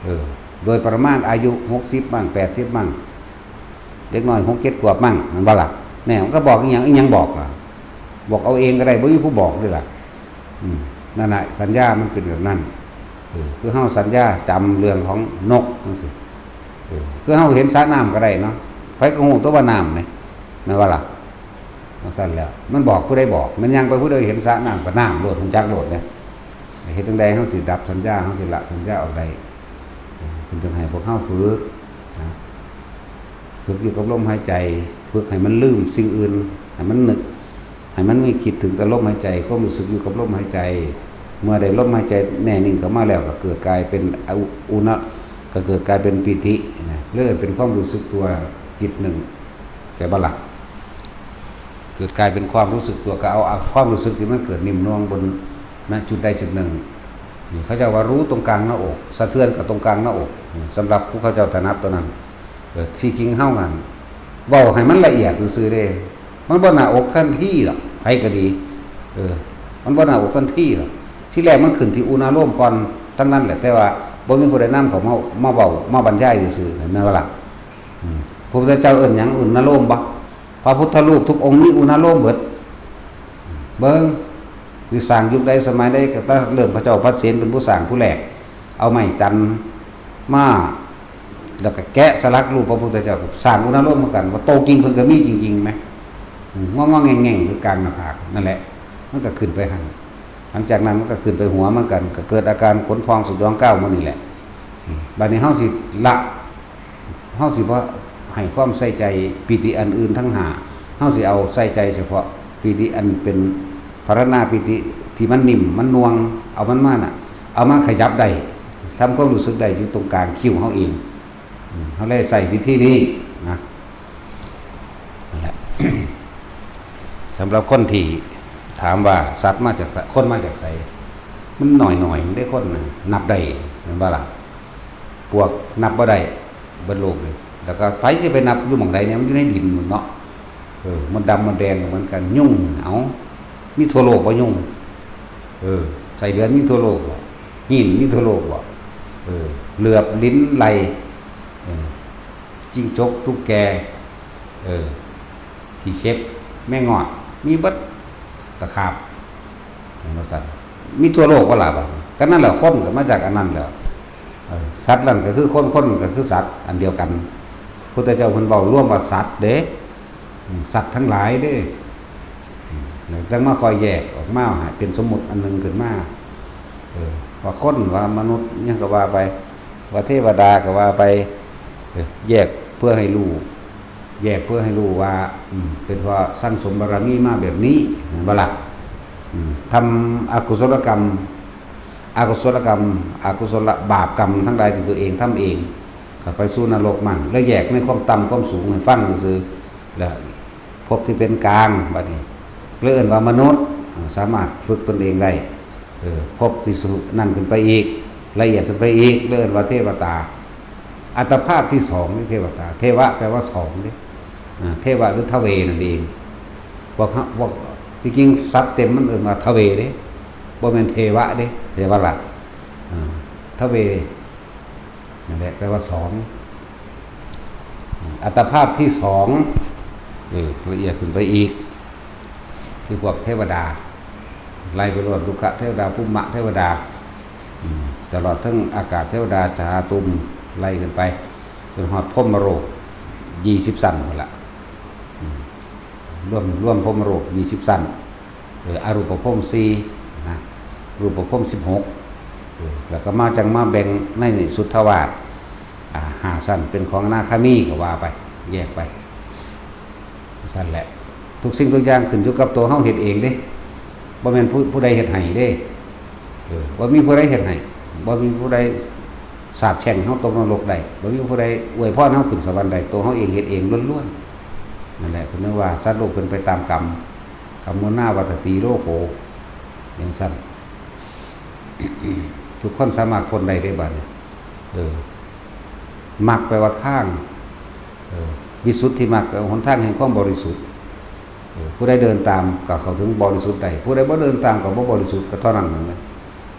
เออ โดยประมาณอายุหกสิบบ้าง แปดสิบบ้าง เด็กน้อยหกเจ็ดขวบบ้าง แม่นบ่ล่ะ แม่มันก็บอกอีหยัง อีหยังบอกล่ะ บอกเอาเองก็ได้ บ่มีผู้บอกเด้ล่ะ อืม นั่นน่ะ สัญญามันเป็นแบบนั้น เออ คือเฮาสัญญาจำเรื่องของนกจั่งซี้ เออ คือเฮาเห็นสระน้ำก็ได้เนาะ ไผก็ฮู้ตัวว่าน้ำนี่ แม่นบ่ล่ะ จั่งซั่นแหล้ว มันบอกผู้ใดบอก มันย่างไปผู้ใดเห็นสระน้ำก็น้ำโลด ฮู้จักโลดเด้ เฮ็ดจั่งใดเฮาสิดับสัญญา เฮาสิละสัญญาออกได้ เพิ่นจึงให้พวกเฮาฝึกนะ ฝึกอยู่กับลมหายใจ ฝึกให้มันลืมสิ่งอื่น ให้มันนึก ให้มันมีคิดถึงแต่ลมหายใจ ความรู้สึกอยู่กับลมหายใจ เมื่อได้ลมหายใจแน่นิ่งเข้ามาแล้ว ก็เกิดกลายเป็นอุ อุณะ ก็เกิดกลายเป็นปีตินะ เรียกเป็นความรู้สึกตัวจิตหนึ่ง แต่บ่ล่ะ เกิดกลายเป็นความรู้สึกตัว ก็เอา เอาความรู้สึกที่มันเกิดนิ่มนวลบน ณ จุดใดจุดหนึ่ง นี่เขาเจ้าว่ารู้ตรงกลางหน้าอก สะเทือนกับตรงกลางหน้าอก นี่สำหรับผู้เขาเจ้าถนัดตัวนั้น เออ ที่จริงเฮานั่น เว้าให้มันละเอียดซื่อๆเด้ มันบ่หน้าอกทันทีหรอก ไผก็ดี เออ มันบ่หน้าอกทันทีหรอก ที่แรกมันขึ้นที่อุณาโลมก่อนทั้งนั้นแหละ แต่ว่าบ่มีผู้ใดนำเขามา มาเว้า มาบรรยายซื่อๆ แม่นบ่ล่ะ อืม พระพุทธเจ้าเอิ้นหยัง อุณาโลมบ่ พระพุทธรูปทุกองค์มีอุณาโลมเบิด เบิ่ง สิสร้างยุคใดสมัยใดก็ตั้งเริ่มพระเจ้าพระเสนเป็นผู้สร้างผู้แรก เอาไม้จันมา แล้วก็แกะสลักรูปพระพุทธเจ้า สร้างอุณาโลมเหมือนกัน ว่าโตจริงเพิ่นก็มีจริงๆไหม อืม งอๆแง่งๆอยู่กลางหน้าผาก นั่นแหละ มันก็ขึ้นไปหั่น หลังจากนั้นมันก็ขึ้นไปหัวเหมือนกัน ก็เกิดอาการขนพองสยองก้าวหมู่นี่แหละ อืม บัดนี้เฮาสิละ เฮาสิบ่ให้ความใส่ใจปีติอันอื่นทั้งห้า เฮาสิเอาใส่ใจเฉพาะปีติอันเป็นภาวนาปีติที่มันนิ่ม มันน่วง เอามันมาน่ะ เอามาขยับได้ ทำความรู้สึกได้อยู่ตรงกลางคิ้วเฮาเอง อืม เฮาเลยใช้วิธีนี้นะ นั่นแหละ สำหรับคนที่ถามว่าสัตว์มาจากไส คนมาจากไส มันน้อยๆเด้คนน่ะ นับได้ แม่นบ่ล่ะ ปวกนับบ่ได้ เบิดโลกเลย แล้วก็ไผสิไปนับอยู่หม่องใดเนี่ย มันอยู่ในดินหมดเนาะ เออ มดดำมดแดงก็เหมือนกัน ยุง เอ้า มีทั่วโลกบ่ยุง เออ ไส้เดือนมีทั่วโลกบ่ หินมีทั่วโลกบ่ เออ เหลือบ ลิ้น ไล่ เออ จิ้งจก ตุ๊กแก เออ ขี้เข็บ แมงงอด มีเบิด ตะขาบ จั่งซั่น มีทั่วโลกบ่ล่ะบัดนี้ ก็นั่นแหละ คนก็มาจากอันนั้นแหละ เออ สัตว์นั่นก็คือคน คนก็คือสัตว์ อันเดียวกัน พุทธเจ้าเพิ่นเว้ารวมว่าสัตว์เด้ อืม สัตว์ทั้งหลายเด้ อืม แล้วจั่งมาค่อยแยกออกมาให้เป็นสมมุติอันหนึ่งขึ้นมา เออ ว่าคน ว่ามนุษย์ หยังก็ว่าไป ว่าเทวดาก็ว่าไป เออ แยกเพื่อให้รู้ แยกเพื่อให้รู้ว่า อืม เป็นเพราะสั่งสมบารมีมาแบบนี้ แม่นบ่ล่ะ อืม ทำอกุศลกรรม อกุศลกรรม อกุศลบาปกรรมทั้งหลายที่ตัวเองทำเอง ก็ไปสู่นรกมั่ง แล้วแยกในความต่ำความสูงให้ฟังซื่อๆ แล้ว ภพที่เป็นกลางบัดนี้ เรียกว่ามนุษย์ สามารถฝึกตนเองได้ เออ ภพที่สูงนั่นขึ้นไปอีก ละเอียดขึ้นไปอีก เรียกว่าเทวตา อัตภาพที่สองนี่เทวตา เทวะแปลว่าสองนี่ อ่า เทวะหรือทเวนั่นเอง พวกฮะ พวก ที่จริงศัพท์เต็มมันเอิ้นว่าทเวเด้ บ่แม่นเทวะเด้ เทวะละ อ่า ทเว นั่นแหละ แปลว่าสอง อัตภาพที่สอง เออ ละเอียดขึ้นไปอีก คือพวกเทวดา ไล่ไปรวด รุกขเทวดา ภูมะเทวดา อืม ตลอดทั้งอากาศเทวดา จาตุม ไล่ขึ้นไป จนฮอดพรหมโลก ยี่สิบชั้นพู้นละ อืม รวม รวมพรหมโลก ยี่สิบชั้น เออ อรูปภพสี่นะ รูปภพสิบหก เออ แล้วก็มาจั่งมาแบ่งในสุทธาวาส อ่า ห้าชั้น เป็นของอนาคามีก็ว่าไป แยกไป ซั่นแหละ ทุกสิ่งทุกอย่างขึ้นอยู่กับตัวเฮาเฮ็ดเองเด้ บ่แม่นผู้ ผู้ใดเฮ็ดให้เด้ เออ บ่มีผู้ใดเฮ็ดให้ บ่มีผู้ใดสาปแช่งเฮาตกนรกได้ บ่มีผู้ใดอวยพรเฮาขึ้นสวรรค์ได้ ตัวเฮาเองเฮ็ดเองล้วนๆ นั่นแหละ เพิ่นเรียกว่าสัตว์โลกเป็นไปตามกรรม กรรมโมนาวัตตีโลโก อย่างซั่น ทุกคนสามารถพ้นได้เด้บัดนี้ เออ มรรคแปลว่าทาง เออ วิสุทธิมรรค หนทางแห่งความบริสุทธิ์ เออ ผู้ใดเดินตามก็เข้าถึงบริสุทธิ์ได้ ผู้ใดบ่เดินตามก็บ่บริสุทธิ์ ก็เท่านั้นนั่นแหละ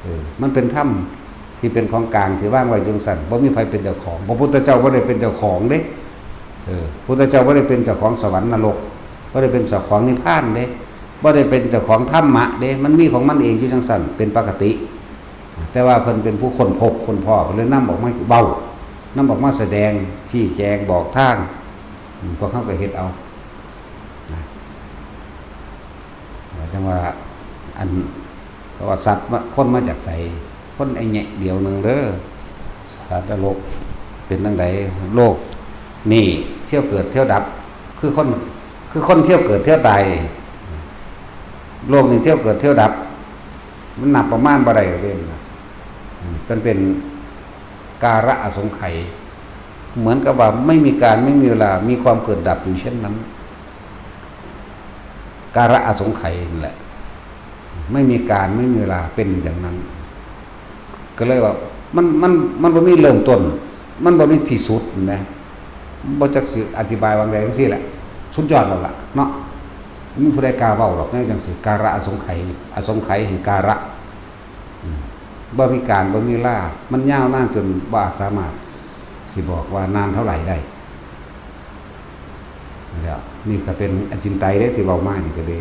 เออ มันเป็นธรรมที่เป็นของกลางที่วางไว้จั่งซั่น บ่มีไผเป็นเจ้าของ พระพุทธเจ้าบ่ได้เป็นเจ้าของเด้ เออ พุทธเจ้าบ่ได้เป็นเจ้าของสวรรค์นรก บ่ได้เป็นเจ้าของนิพพานเด้ บ่ได้เป็นเจ้าของธรรมะเด้ มันมีของมันเองอยู่จั่งซั่น เป็นปกติ แต่ว่าเพิ่นเป็นผู้ค้นพบค้นพ้อ เพิ่นเลยนำออกมาเว้า นำออกมาแสดง ชี้แจง บอกทาง อืม พวกเฮาก็เฮ็ดเอา นะ ว่าจั่งว่า อัน เขาว่าสัตว์มา คนมาจากไส คนไอ้แงะเดียวหนึ่งเด้อ สัตว์นรกเป็นจั่งใด โลกนี่เที่ยวเกิดเที่ยวดับ คือคน คือคนเที่ยวเกิดเที่ยวตาย โลกนี่เที่ยวเกิดเที่ยวดับ มันนับประมาณบ่ได้เด้ อืม มันเป็นกาละอสงไขย เหมือนกับว่าไม่มีการไม่มีเวลา มีความเกิดดับอยู่เช่นนั้น กาละอสงไขยนั่นแหละ ไม่มีการไม่มีเวลาเป็นอย่างนั้น ก็เลยว่ามัน มัน มันบ่มีเริ่มต้น มันบ่มีที่สุดนะ บ่จักสิอธิบายว่าจั่งใดจั่งซี้แหละ สุดยอดแล้วล่ะเนาะ บ่มีผู้ใดกล้าเว้าดอกแนวจั่งซี้ กาละอสงไขย อสงไขยแห่งกาละ อืม บ่มีการบ่มีเวลา มันยาวนานจนบ่อาจสามารถสิบอกว่านานเท่าไหร่ได้ แล้วนี่ก็เป็นอจินไตยเด้ที่เว้ามานี่ก็ดี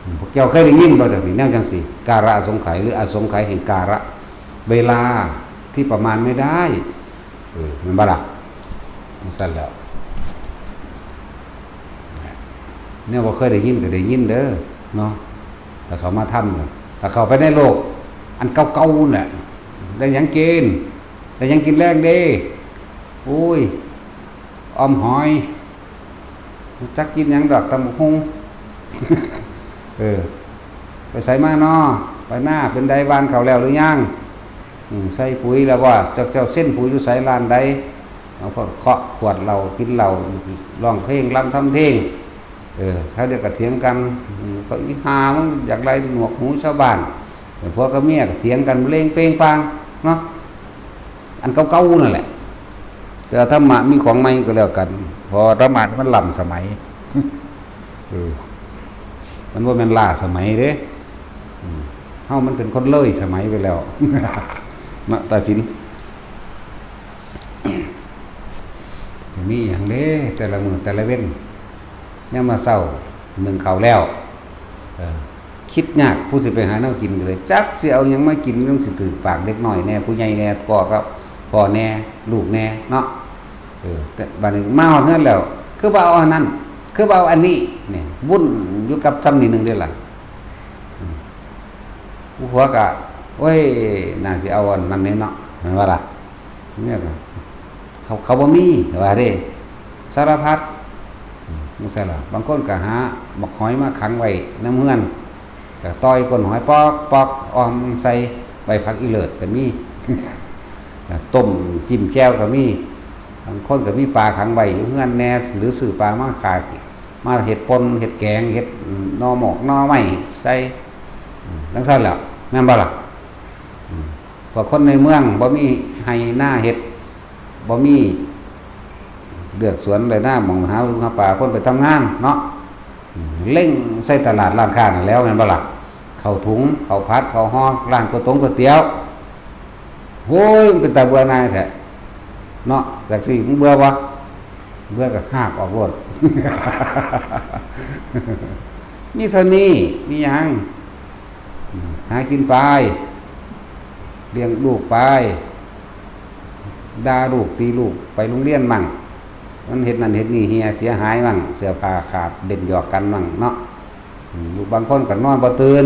อืม พวกเจ้าเคยได้ยินบ่ จั่งนี้ แนวจั่งซี้ กาละอสงไขย หรืออสงไขยแห่งกาละ เวลาที่ประมาณไม่ได้ เออ แม่นบ่ล่ะ จั่งซั่นแล้ว แนวบ่เคยได้ยินก็ได้ยินเด้อ เนาะ ถ้าเข้ามาทำน่ะ ถ้าเข้าไปในโลก อันเก่าๆน่ะ ได้หยังกิน ได้หยังกินแลงเด้ โอ้ย ออมหอย จักกินหยังดอก ตำบักหุ่ง เออ ไปไสมาน้อ ไปนา เป็นได หว่านข้าวแล้วหรือยัง อืม ใส่ปุ๋ยแล้วบ่ เจ้า เจ้าเซ็นปุ๋ยอยู่ไส ร้านใด เอาก็เคาะขวดเหล้า กินเหล้า ร้องเพลง รำทำเพลง เออ เขาเดี๋ยวก็เถียงกัน อืม ก็อีห่ามึงอยากได้หนวกหูชาวบ้าน ผัวกับเมียก็เถียงกัน เล่งเปงปาง เนาะ อันเก่าๆนั่นแหละ แต่ธรรมะมีของใหม่ก็แล้วกัน เพราะธรรมะนี่มันล้ำสมัย เออ มันบ่แม่นล้าสมัยเด้ อืม เฮามันเป็นคนเลยสมัยไปแล้ว เนาะ ตาสิน จะมีหยังเด้ แต่ละมื้อแต่ละเว็น ยามมาเช้านึ่งข้าวแล้ว เออ คิดยากผู้สิไปหาแนวกินก็เลย จักสิเอาหยังมากิน จั่งสิถืกปากเด็กน้อยแน่ ผู้ใหญ่แน่ พ่อกับ พ่อแน่ ลูกแน่ เนาะ เออ แต่บัดนี้มาฮอดเฮือนแล้ว คือบ่เอาอันนั้น คือบ่เอาอันนี้ นี่ วุ่นอยู่กับซ่ำนี่หนึ่งเด้อล่ะ อืม ผู้ผัวก็ โอ้ย น่าสิเอาอันนั้นนี่เนาะ แม่นบ่ล่ะ เนี่ยก็เขา เขาบ่มีว่าเด้ สารพัด อืม จั่งซั่นล่ะ บางคนก็หาบักหอยมาขังไว้นำเฮือน ก็ต่อยก้นหอยปอกปอก อ่อมใส่ใบผักอีเลิศก็มี ต้มจิ้มแจ่วก็มี บางคนก็มีปลาขังไว้อยู่เฮือนแหน่ หรือซื้อปลามาขาย มาเฮ็ดป่น เฮ็ดแกง เฮ็ดหน่อหมกหน่อไม้ใส่ อืม จั่งซั่นแหละ แม่นบ่ล่ะ อืม พวกคนในเมืองบ่มีไร่นาเฮ็ด บ่มีเฮือนสวนไร่นาหม่องหาหาปลา คนไปทำงานเนาะ อืม เล็งใส่ตลาดร้านค้านั่นแหล้ว แม่นบ่ล่ะ ข้าวถุง ข้าวผัด ข้าวห่อ ร้านก๋วยตงก๋วยเตี๋ยว โอ้ย มันเป็นตาเบื่อหน่ายแท้เนาะ จั่งซี้ มึงเบื่อบ่ เบื่อก็ฮากออกโลด มีเท่านี้ มีหยัง อืม หากินไป เลี้ยงลูกไป ด่าลูก ตีลูก ไปโรงเรียนมั่ง มันเฮ็ดนั่นเฮ็ดนี่เหี่ยเสียหายมั่ง เสื้อผ้าขาด เล่นหยอกกันมั่งเนาะ อืม ลูกบางคนก็นอนบ่ตื่น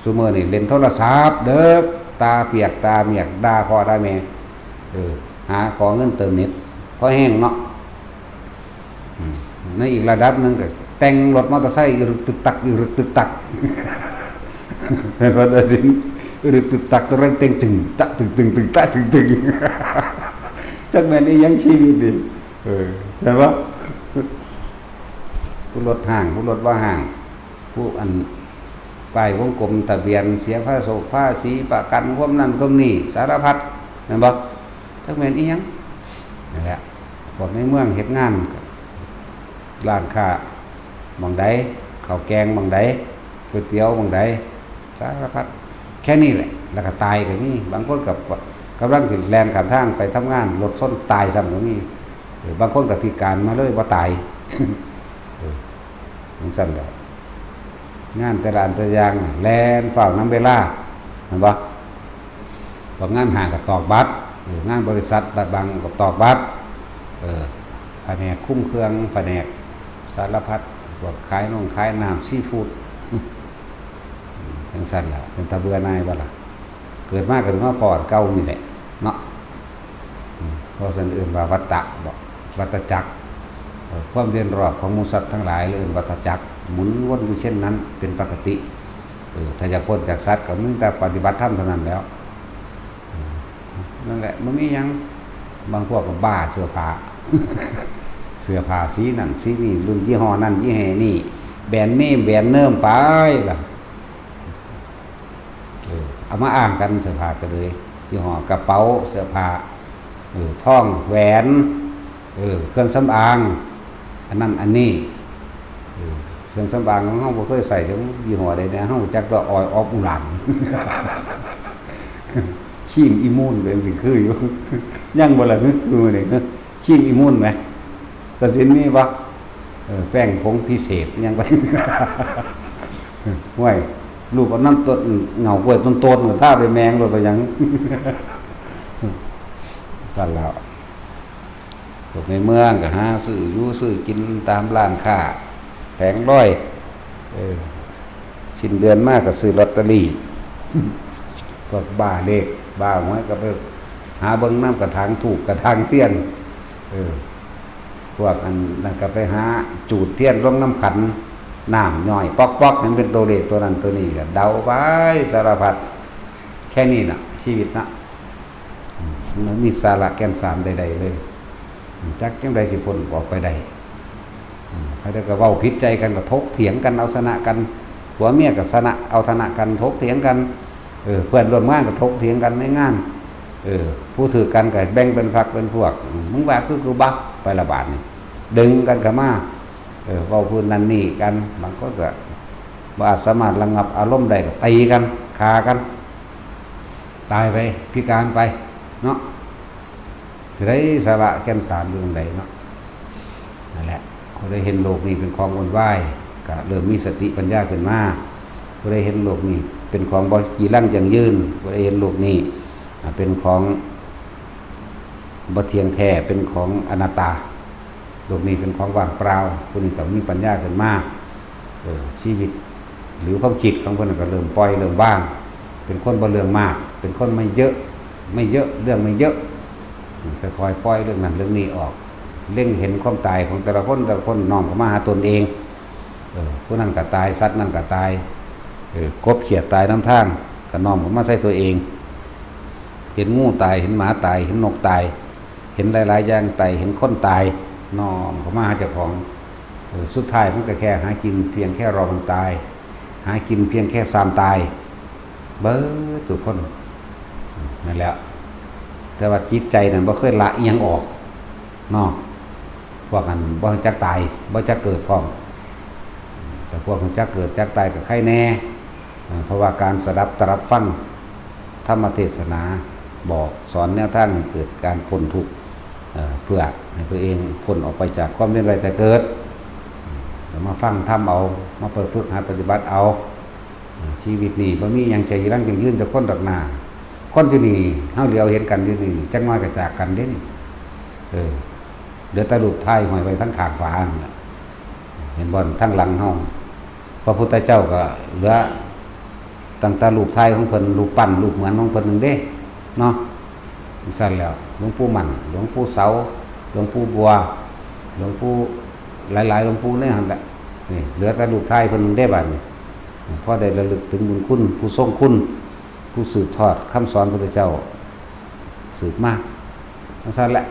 ซุมื้อนี่เล่นโทรศัพท์เดิก ตาเปียกตาเมียก ด่าพ่อด่าแม่ เออ หาขอเงินเติมเน็ต พอแฮงเนาะ อืม ในอีกระดับหนึ่งก็แต่งรถมอเตอร์ไซค์อีรุกตึกตัก อีรุกตึกตัก เห็นบ่ ตัดสิน อีรุกตึกตัก ตัวเร่งเต็งจึง ตะตึงตึงตึง ตะตึงตึง จักแม่นอีหยังชีวิตนี่ เออ เห็นบ่ ผู้รถห้าง ผู้รถบ่ห้าง ผู้อัน ป้ายวงกลม ทะเบียน เสียภาษี ภาษี ประกัน ความนั่นความนี่ สารพัด แม่นบ่ จักแม่นอีหยัง นั่นแหละ พวกในเมืองเฮ็ดงาน ร้านค้าหม่องใด ข้าวแกงหม่องใด ก๋วยเตี๋ยวหม่องใด สารพัด แค่นี้แหละ แล้วก็ตายก็มี บางคนก็กำลังสิแล่นข้ามทางไปทำงาน รถชนตายซ้ำก็มี เออ บางคนก็พิการมาเลยบ่ตาย เออ จั่งซั่นแหละ งานแต่ละอันแต่ละอย่างน่ะ แล่นฟ้าวนำเวลา แม่นบ่ พวกงานห้างก็ตอกบัตร เออ งานบริษัทรัฐบางก็ตอกบัตร เออ แผนกคุมเครื่อง แผนกสารพัด พวกขายนงขายน้ำ ซีฟู้ด จั่งซั่นแหละ เป็นตาเบื่อหน่ายบ่ล่ะ เกิดมาก็สิมาพ้ออันเก่านี่แหละเนาะ อืม เพราะฉะนั้นเอิ้นว่าวัฏฏะบ่ วัฏจักร เอ่อ ความเวียนรอบของหมู่สัตว์ทั้งหลาย เรียกว่าวัฏจักร หมุนวนอยู่เช่นนั้นเป็นปกติ เออ ถ้าอยากพ้นจากสัตว์ก็มีแต่ปฏิบัติธรรมเท่านั้นแหล้ว อืม นั่นแหละ มันมีหยัง บางพวกก็บ้าเสื้อผ้า เสื้อผ้าสีนั่นสีนี่ รุ่นยี่ห้อนั่นยี่ห้อนี่ แบรนด์เนมแบรนด์เนิมไปล่ะ เออ เอามาอ้างกัน เสื้อผ้าก็เลย ยี่ห้อกระเป๋า เสื้อผ้า เออ ทอง แหวน เออ เครื่องสำอาง อันนั้นอันนี้ เออ เครื่องสำอางของเฮาบ่เคยใส่จักยี่ห้อใดนะ เฮาจักแต่ออยล์ออฟอุรัน ครีมอีมูนเป็นสิ่งคืออยู่ ยังบ่ล่ะ คือมื้อนี้ ครีมอีมูนไหม ตัดสินมีบ่ เออ แป้งผงพิเศษยังไป ห้วย รูปเอาน้ำต้น เหงากล้วยต้นๆ ก็ทาไปแมงโลดไปหยัง ซั่นแล้ว พวกในเมืองก็หาซื้ออยู่ซื้อกินตามร้านค้า แผงลอย เออ สิ้นเดือนมาก็ซื้อลอตเตอรี่ พวกบ้าเลข บ้าหวยก็ไปหาเบิ่งนำกระถางธูปกระถางเทียน เออ พวกอันนั้นก็ไปหาจูดเทียนลงนำขัน น้ำย่อยป๊อกๆ ให้มันเป็นตัวเลขตัวนั้นตัวนี้ ก็เดาไปสารพัด แค่นี้น่ะ ชีวิตนะ อืม มันมีสาระแก่นสารใดๆ เลย อืม จักจั่งใดสิพ้นออกไปได้ อืม ใครก็เว้าผิดใจกันก็ถกเถียงกันเอาชนะกัน ผัวเมียก็ชนะเอาชนะกัน ถกเถียงกัน เออ เพื่อนร่วมงานก็ถกเถียงกันในงาน เออ ผู้ถือกันก็แบ่งเป็นพรรคเป็นพวก อืม มึงว่าคือกูบ่ ไปละบาดนี่ ดึงกันเข้ามา เออ เว้าพื้นนั่นนี่กัน บางคนก็บ่อาจสามารถระงับอารมณ์ได้ก็ตีกัน ฆ่ากัน ตายไป พิการไป เนาะ สิได้สาระแก่นสารอยู่ตรงใดเนาะ นั่นแหละ ผู้ใดเห็นโลกนี้เป็นของวุ่นวาย ก็เริ่มมีสติปัญญาขึ้นมา ผู้ใดเห็นโลกนี้เป็นของบ่จีรังยั่งยืน ผู้ใดเห็นโลกนี้ อ่า เป็นของบ่เที่ยงแท้ เป็นของอนัตตา โลกนี้เป็นของว่างเปล่า ผู้นี้ก็มีปัญญาขึ้นมา เออ ชีวิต หรือความคิดของเพิ่นก็เริ่มปล่อย เริ่มวาง เป็นคนบ่เรื่องมาก เป็นคนไม่เยอะ ไม่เยอะ เรื่องไม่เยอะ ค่อยๆปล่อยเรื่องนั้นเรื่องนี้ออก เล็งเห็นความตายของแต่ละคน แต่ละคนน้อมเข้ามาหาตนเอง เออ ผู้นั้นก็ตาย สัตว์นั้นก็ตาย เออ กบเขียดตายนำทาง ก็น้อมเข้ามาใส่ตัวเอง เห็นงูตาย เห็นหมาตาย เห็นนกตาย เห็นหลายๆอย่างตาย เห็นคนตาย น้อมเข้ามาหาเจ้าของ เออ สุดท้ายมันก็แค่หากินเพียงแค่รอมันตาย หากินเพียงแค่ซามตาย เบิดทุกคน นั่นแหละ แต่ว่าจิตใจนั้นบ่เคยละอิหยังออกเนาะ พวกนั้นบ่จักตาย บ่จักเกิดพร้อม แต่พวกรู้จักเกิดจักตายก็ใครแน่ เอ่อ เพราะว่าการสดับตรับฟังธรรมเทศนา บอกสอนแนวทางให้เกิดการพ้นทุกข์ เอ่อ เพื่อให้ตัวเองพ้นออกไปจากความเวียนว่ายตายเกิด ก็มาฟังธรรมเอา มาไปฝึกหัดปฏิบัติเอา ชีวิตนี้บ่มีหยังจะรังยั่งยืนแต่คนดอกหน้า คนที่นี่เฮาเหลียวเห็นกันอยู่นี่ จักหน่อยก็จากกันเด้นี่ เออ เหลือแต่รูปถ่ายห้อยไว้ทั้งข้างฝานั่นแหละ เห็นบ่อนทั้งหลังเฮา พระพุทธเจ้าก็เหลือตั้งแต่รูปถ่ายของเพิ่น รูปปั้น รูปเหมือนของเพิ่นนึงเด้ เนาะ จั่งซั่นแล้ว หลวงปู่มั่น หลวงปู่เสา หลวงปู่บัว หลวงปู่หลายๆ หลวงปู่ในหั่นแหละ นี่เหลือแต่รูปถ่ายเพิ่นเด้บัดนี้ พอได้ระลึกถึงบุญคุณ ผู้ทรงคุณ ผู้สืบทอดคำสอนพระพุทธเจ้า สืบมา จั่งซั่นแหละ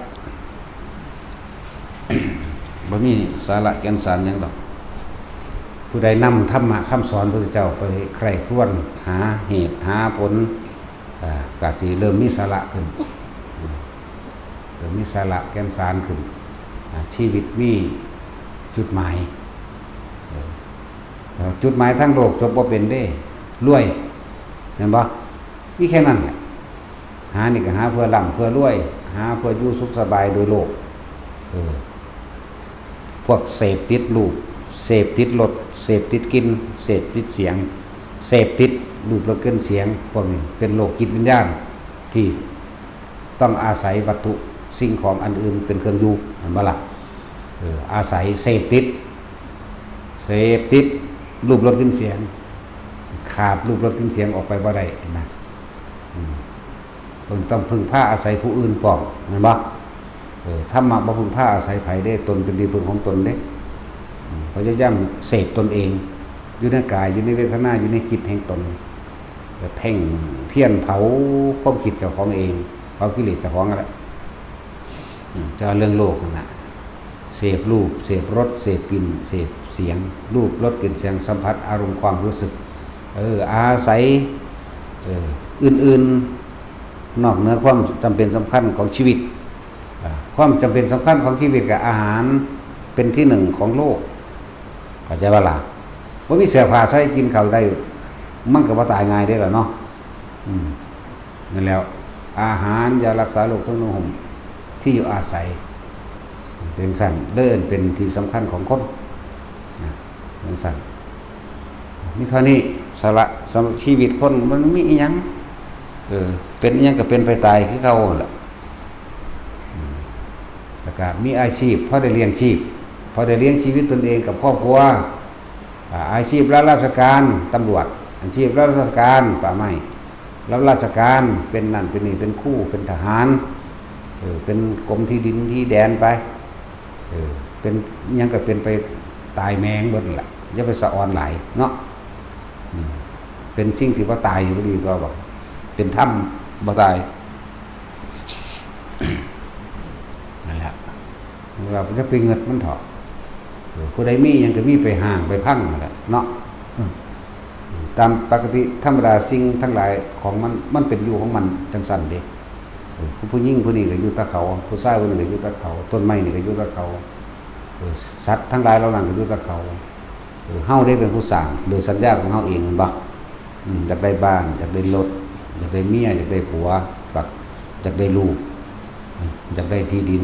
บ่มีสาระแก่นสารหยังดอก ผู้ใดนำธรรมะคำสอนพระพุทธเจ้าไปใคร่ครวญหาเหตุหาผล อ่า ก็สิเริ่มมีสาระขึ้น เริ่มมีสาระแก่นสารขึ้น อ่า ชีวิตมีจุดหมาย เออ แต่ว่าจุดหมายทางโลกจบบ่เป็นเด้ รวย แม่นบ่ มีแค่นั้นแหละ หานี่ก็หาเพื่อร่ำเพื่อรวย หาเพื่ออยู่สุขสบายโดยโลก เออ พวกเสพติดรูป เสพติดรส เสพติดกลิ่น เสพติดเสียง เสพติดรูปรสกลิ่นเสียง พวกนี้เป็นโรคจิตวิญญาณ ที่ต้องอาศัยวัตถุสิ่งของอันอื่นเป็นเครื่องอยู่ เห็นบ่ล่ะ เออ อาศัยเสพติด เสพติดรูปรสกลิ่นเสียง ขาดรูปรสกลิ่นเสียงออกไปบ่ได้นะ อืม เพิ่นต้องพึ่งพาอาศัยผู้อื่นพร้อม แม่นบ่ เออ ธรรมะบ่พึ่งพาอาศัยไผเด้ ตนเป็นที่พึ่งของตนเด้ อืม พยายามเสพตนเอง อยู่ในกาย อยู่ในเวทนา อยู่ในจิตแห่งตน เพ่งเพียรเผาความคิดเจ้าของเอง เผากิเลสเจ้าของนั่นแหละ อืม แต่ว่าเรื่องโลกนั่นน่ะ เสพรูป เสพรส เสพกลิ่น เสพเสียง รูป รส กลิ่น เสียง สัมผัส อารมณ์ ความรู้สึก เออ อาศัย เออ อื่นๆ นอกเหนือความจำเป็นสำคัญของชีวิต อ่า ความจำเป็นสำคัญของชีวิตกับอาหารเป็นที่หนึ่งของโลก เข้าใจบ่ล่ะ บ่มีเสื้อผ้าใส่ กินข้าวได้ มันก็บ่ตายง่ายเด้ล่ะเนาะ อืม นั่นแหล้ว อาหาร ยารักษาโรค เครื่องนุ่งห่ม ที่อยู่อาศัย เป็นซั่น เด้อ เป็นที่สำคัญของคน นะ เป็นซั่น มีเท่านี้ สาระสำหรับชีวิตคน มันมีอิหยัง เออ เป็นอิหยังก็เป็นไปตายคือเก่าหั่นล่ะ อืม แล้วก็มีอาชีพ พอได้เลี้ยงชีพ พอได้เลี้ยงชีวิตตนเองกับครอบครัว อ่า อาชีพรับราชการ ตำรวจ อาชีพรับราชการ ป่าไม้ รับราชการ เป็นนั่นเป็นนี่ เป็นครู เป็นทหาร เออ เป็นกรมที่ดินที่แดนไป เออ เป็นหยังก็เป็นไป ตายแม่งเบิดนั่นแหละ อย่าไปสะออนหลายเนาะ อืม เป็นสิ่งที่บ่ตายอยู่ดีกว่าบ่ เป็นธรรมบ่ตาย นั่นแหละ ว่าจะไปเงิดมันเถาะ เออ ผู้ใดมีหยังก็มีไปห้างไปพังนั่นแหละเนาะ อืม ตามปกติธรรมดาสิ่งทั้งหลายของมัน มันเป็นอยู่ของมันจั่งซั่นเด้ เออ ผู้หญิงผู้นี้ก็อยู่แต่เขา ผู้ชายผู้นี้ก็อยู่แต่เขา ต้นไม้นี่ก็อยู่แต่เขา เออ สัตว์ทั้งหลายเหล่านั้นก็อยู่แต่เขา เออ เฮาได้เป็นผู้สร้างโดยสัญญาของเฮาเอง แม่นบ่ อืม อยากได้บ้าน อยากได้รถ อยากได้เมีย อยากได้ผัว บัก อยากได้ลูก อยากได้ที่ดิน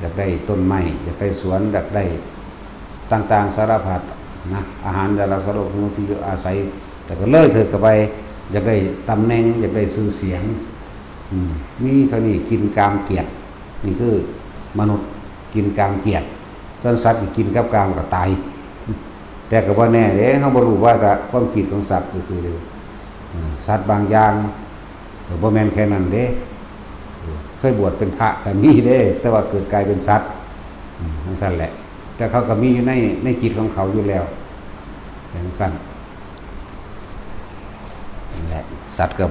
อยากได้ต้นไม้ อยากได้สวน อยากได้ต่างๆ สารพัดนะ อาหาร ยารักษาโรค ที่อยู่อาศัย แต่ก็เลยเถิดเข้าไป อยากได้ตำแหน่ง อยากได้ชื่อเสียง อืม มีเท่านี้ กินกามเกียรติ นี่คือมนุษย์กินกามเกียรติ ส่วนสัตว์ก็กินกับกามก็ตาย แต่ก็บ่แน่เด้ เฮาบ่รู้ว่าแต่ความคิดของสัตว์ซื่อๆเด้ เออ สัตว์บางอย่าง เออ บ่แม่นแค่นั้นเด้ เออ เคยบวชเป็นพระก็มีเด้ แต่ว่าเกิดกลายเป็นสัตว์ อืม จั่งซั้นแหละ แต่เขาก็มีอยู่ใน ในจิตของเขาอยู่แล้ว จั่งซั้น นั่นแหละ สัตว์ก็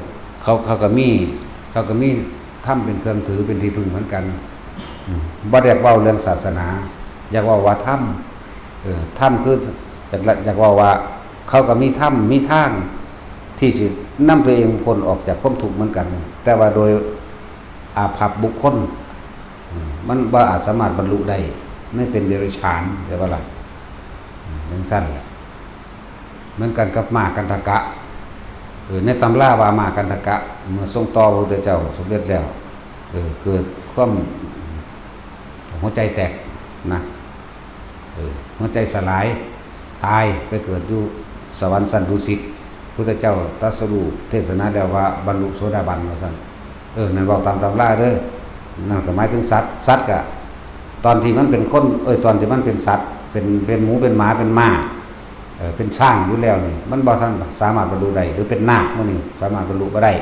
เขา เขาก็มี เขาก็มีธรรมเป็นเครื่องถือ เป็นที่พึ่งเหมือนกัน อืม บ่อยากเว้าเรื่องศาสนา อยากเว้าว่าธรรม เออ ธรรมคือ อยากละ อยากเว้าว่า เขาก็มีธรรม มีทาง ที่สินำตัวเองพ้นออกจากความทุกข์เหมือนกัน แต่ว่าโดยอาภัพบุคคล อืม มันบ่อาจสามารถบรรลุได้ ในเป็นเดรัจฉาน ได้บ่ล่ะ อืม จั่งซั้นแหละ เหมือนกันกับม้ากัณฑกะ เออ ในตำราว่าม้ากัณฑกะ เมื่อทรงต่อพระพุทธเจ้าสำเร็จแล้ว เออ เกิดความหัวใจแตกนะ เออ หัวใจสลาย ตาย ไปเกิดอยู่สวรรค์ชั้นดุสิต พุทธเจ้าตรัสรู้เทศนาแล้วว่าบรรลุโสดาบันว่าซั่น เออ นั่นเว้าตามตำราเด้อ นั่นก็หมายถึงสัตว์ สัตว์ก็ ตอนที่มันเป็นคน เอ้ย ตอนที่มันเป็นสัตว์ เป็น เป็นหมู เป็นหมา เป็นม้า เออ เป็นช้างอยู่แล้วนี่ มันบ่ทันสามารถบรรลุได้ หรือเป็นนาคหมู่นี่สามารถบรรลุบ่ได้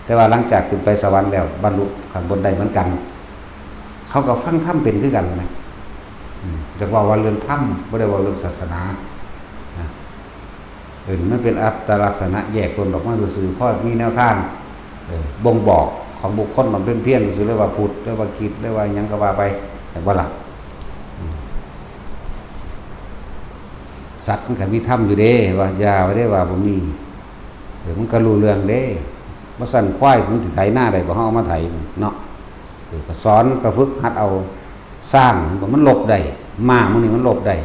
แต่ว่าหลังจากขึ้นไปสวรรค์แล้ว บรรลุข้างบนได้เหมือนกัน เขาก็ฟังธรรมเป็นคือกันนะ อืม แต่ว่า ว่าเรื่องธรรม บ่ได้ว่าเรื่องศาสนา นะ เออ มันเป็นอัตลักษณะแยกตนออกมาซื่อๆ พอมีแนวทาง เออ บ่งบอกของบุคคลบำเพ็ญเพียรซื่อๆ เรียกว่าพุทธ เรียกว่าคริสต์ เรียกว่าหยังก็ว่าไป แต่ว่าล่ะ อืม สัตว์มันก็มีธรรมอยู่เด้ ว่าอย่าไว้ได้ว่าบ่มี เออ มันก็รู้เรื่องเด้ บ่ซั้นควายมันสิไถนาได้บ่ เฮาเอามาไถเนาะ เออ ก็สอน ก็ฝึกหัดเอา ช้างมันลบได้ ม้ามื้อนี้มันลบได้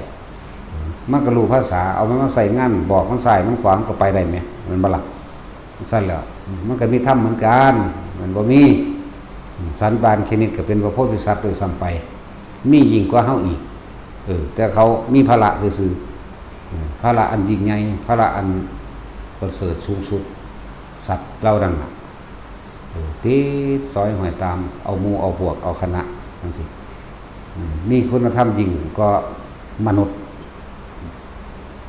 มันก็รู้ภาษา เอามันมาใช้งาน บอกมันซ้ายมันขวา มันก็ไปได้แหม แม่นบ่ล่ะ ซั่นแหล้ว มันก็มีธรรมเหมือนกัน มันบ่มี สันดานแค่นี้ก็เป็นพระโพธิสัตว์ด้วยซ้ำไป มียิ่งกว่าเฮาอีก เออ แต่เขามีภาระซื่อๆ เออ ภาระอันยิ่งใหญ่ ภาระอันประเสริฐสูงสุด สัตว์เหล่านั้นน่ะ เออ ติดสอยห้อยตาม เอาหมู่เอาพวก เอาคณะ จั่งซี้ อืม มีคุณธรรมยิ่งกว่ามนุษย์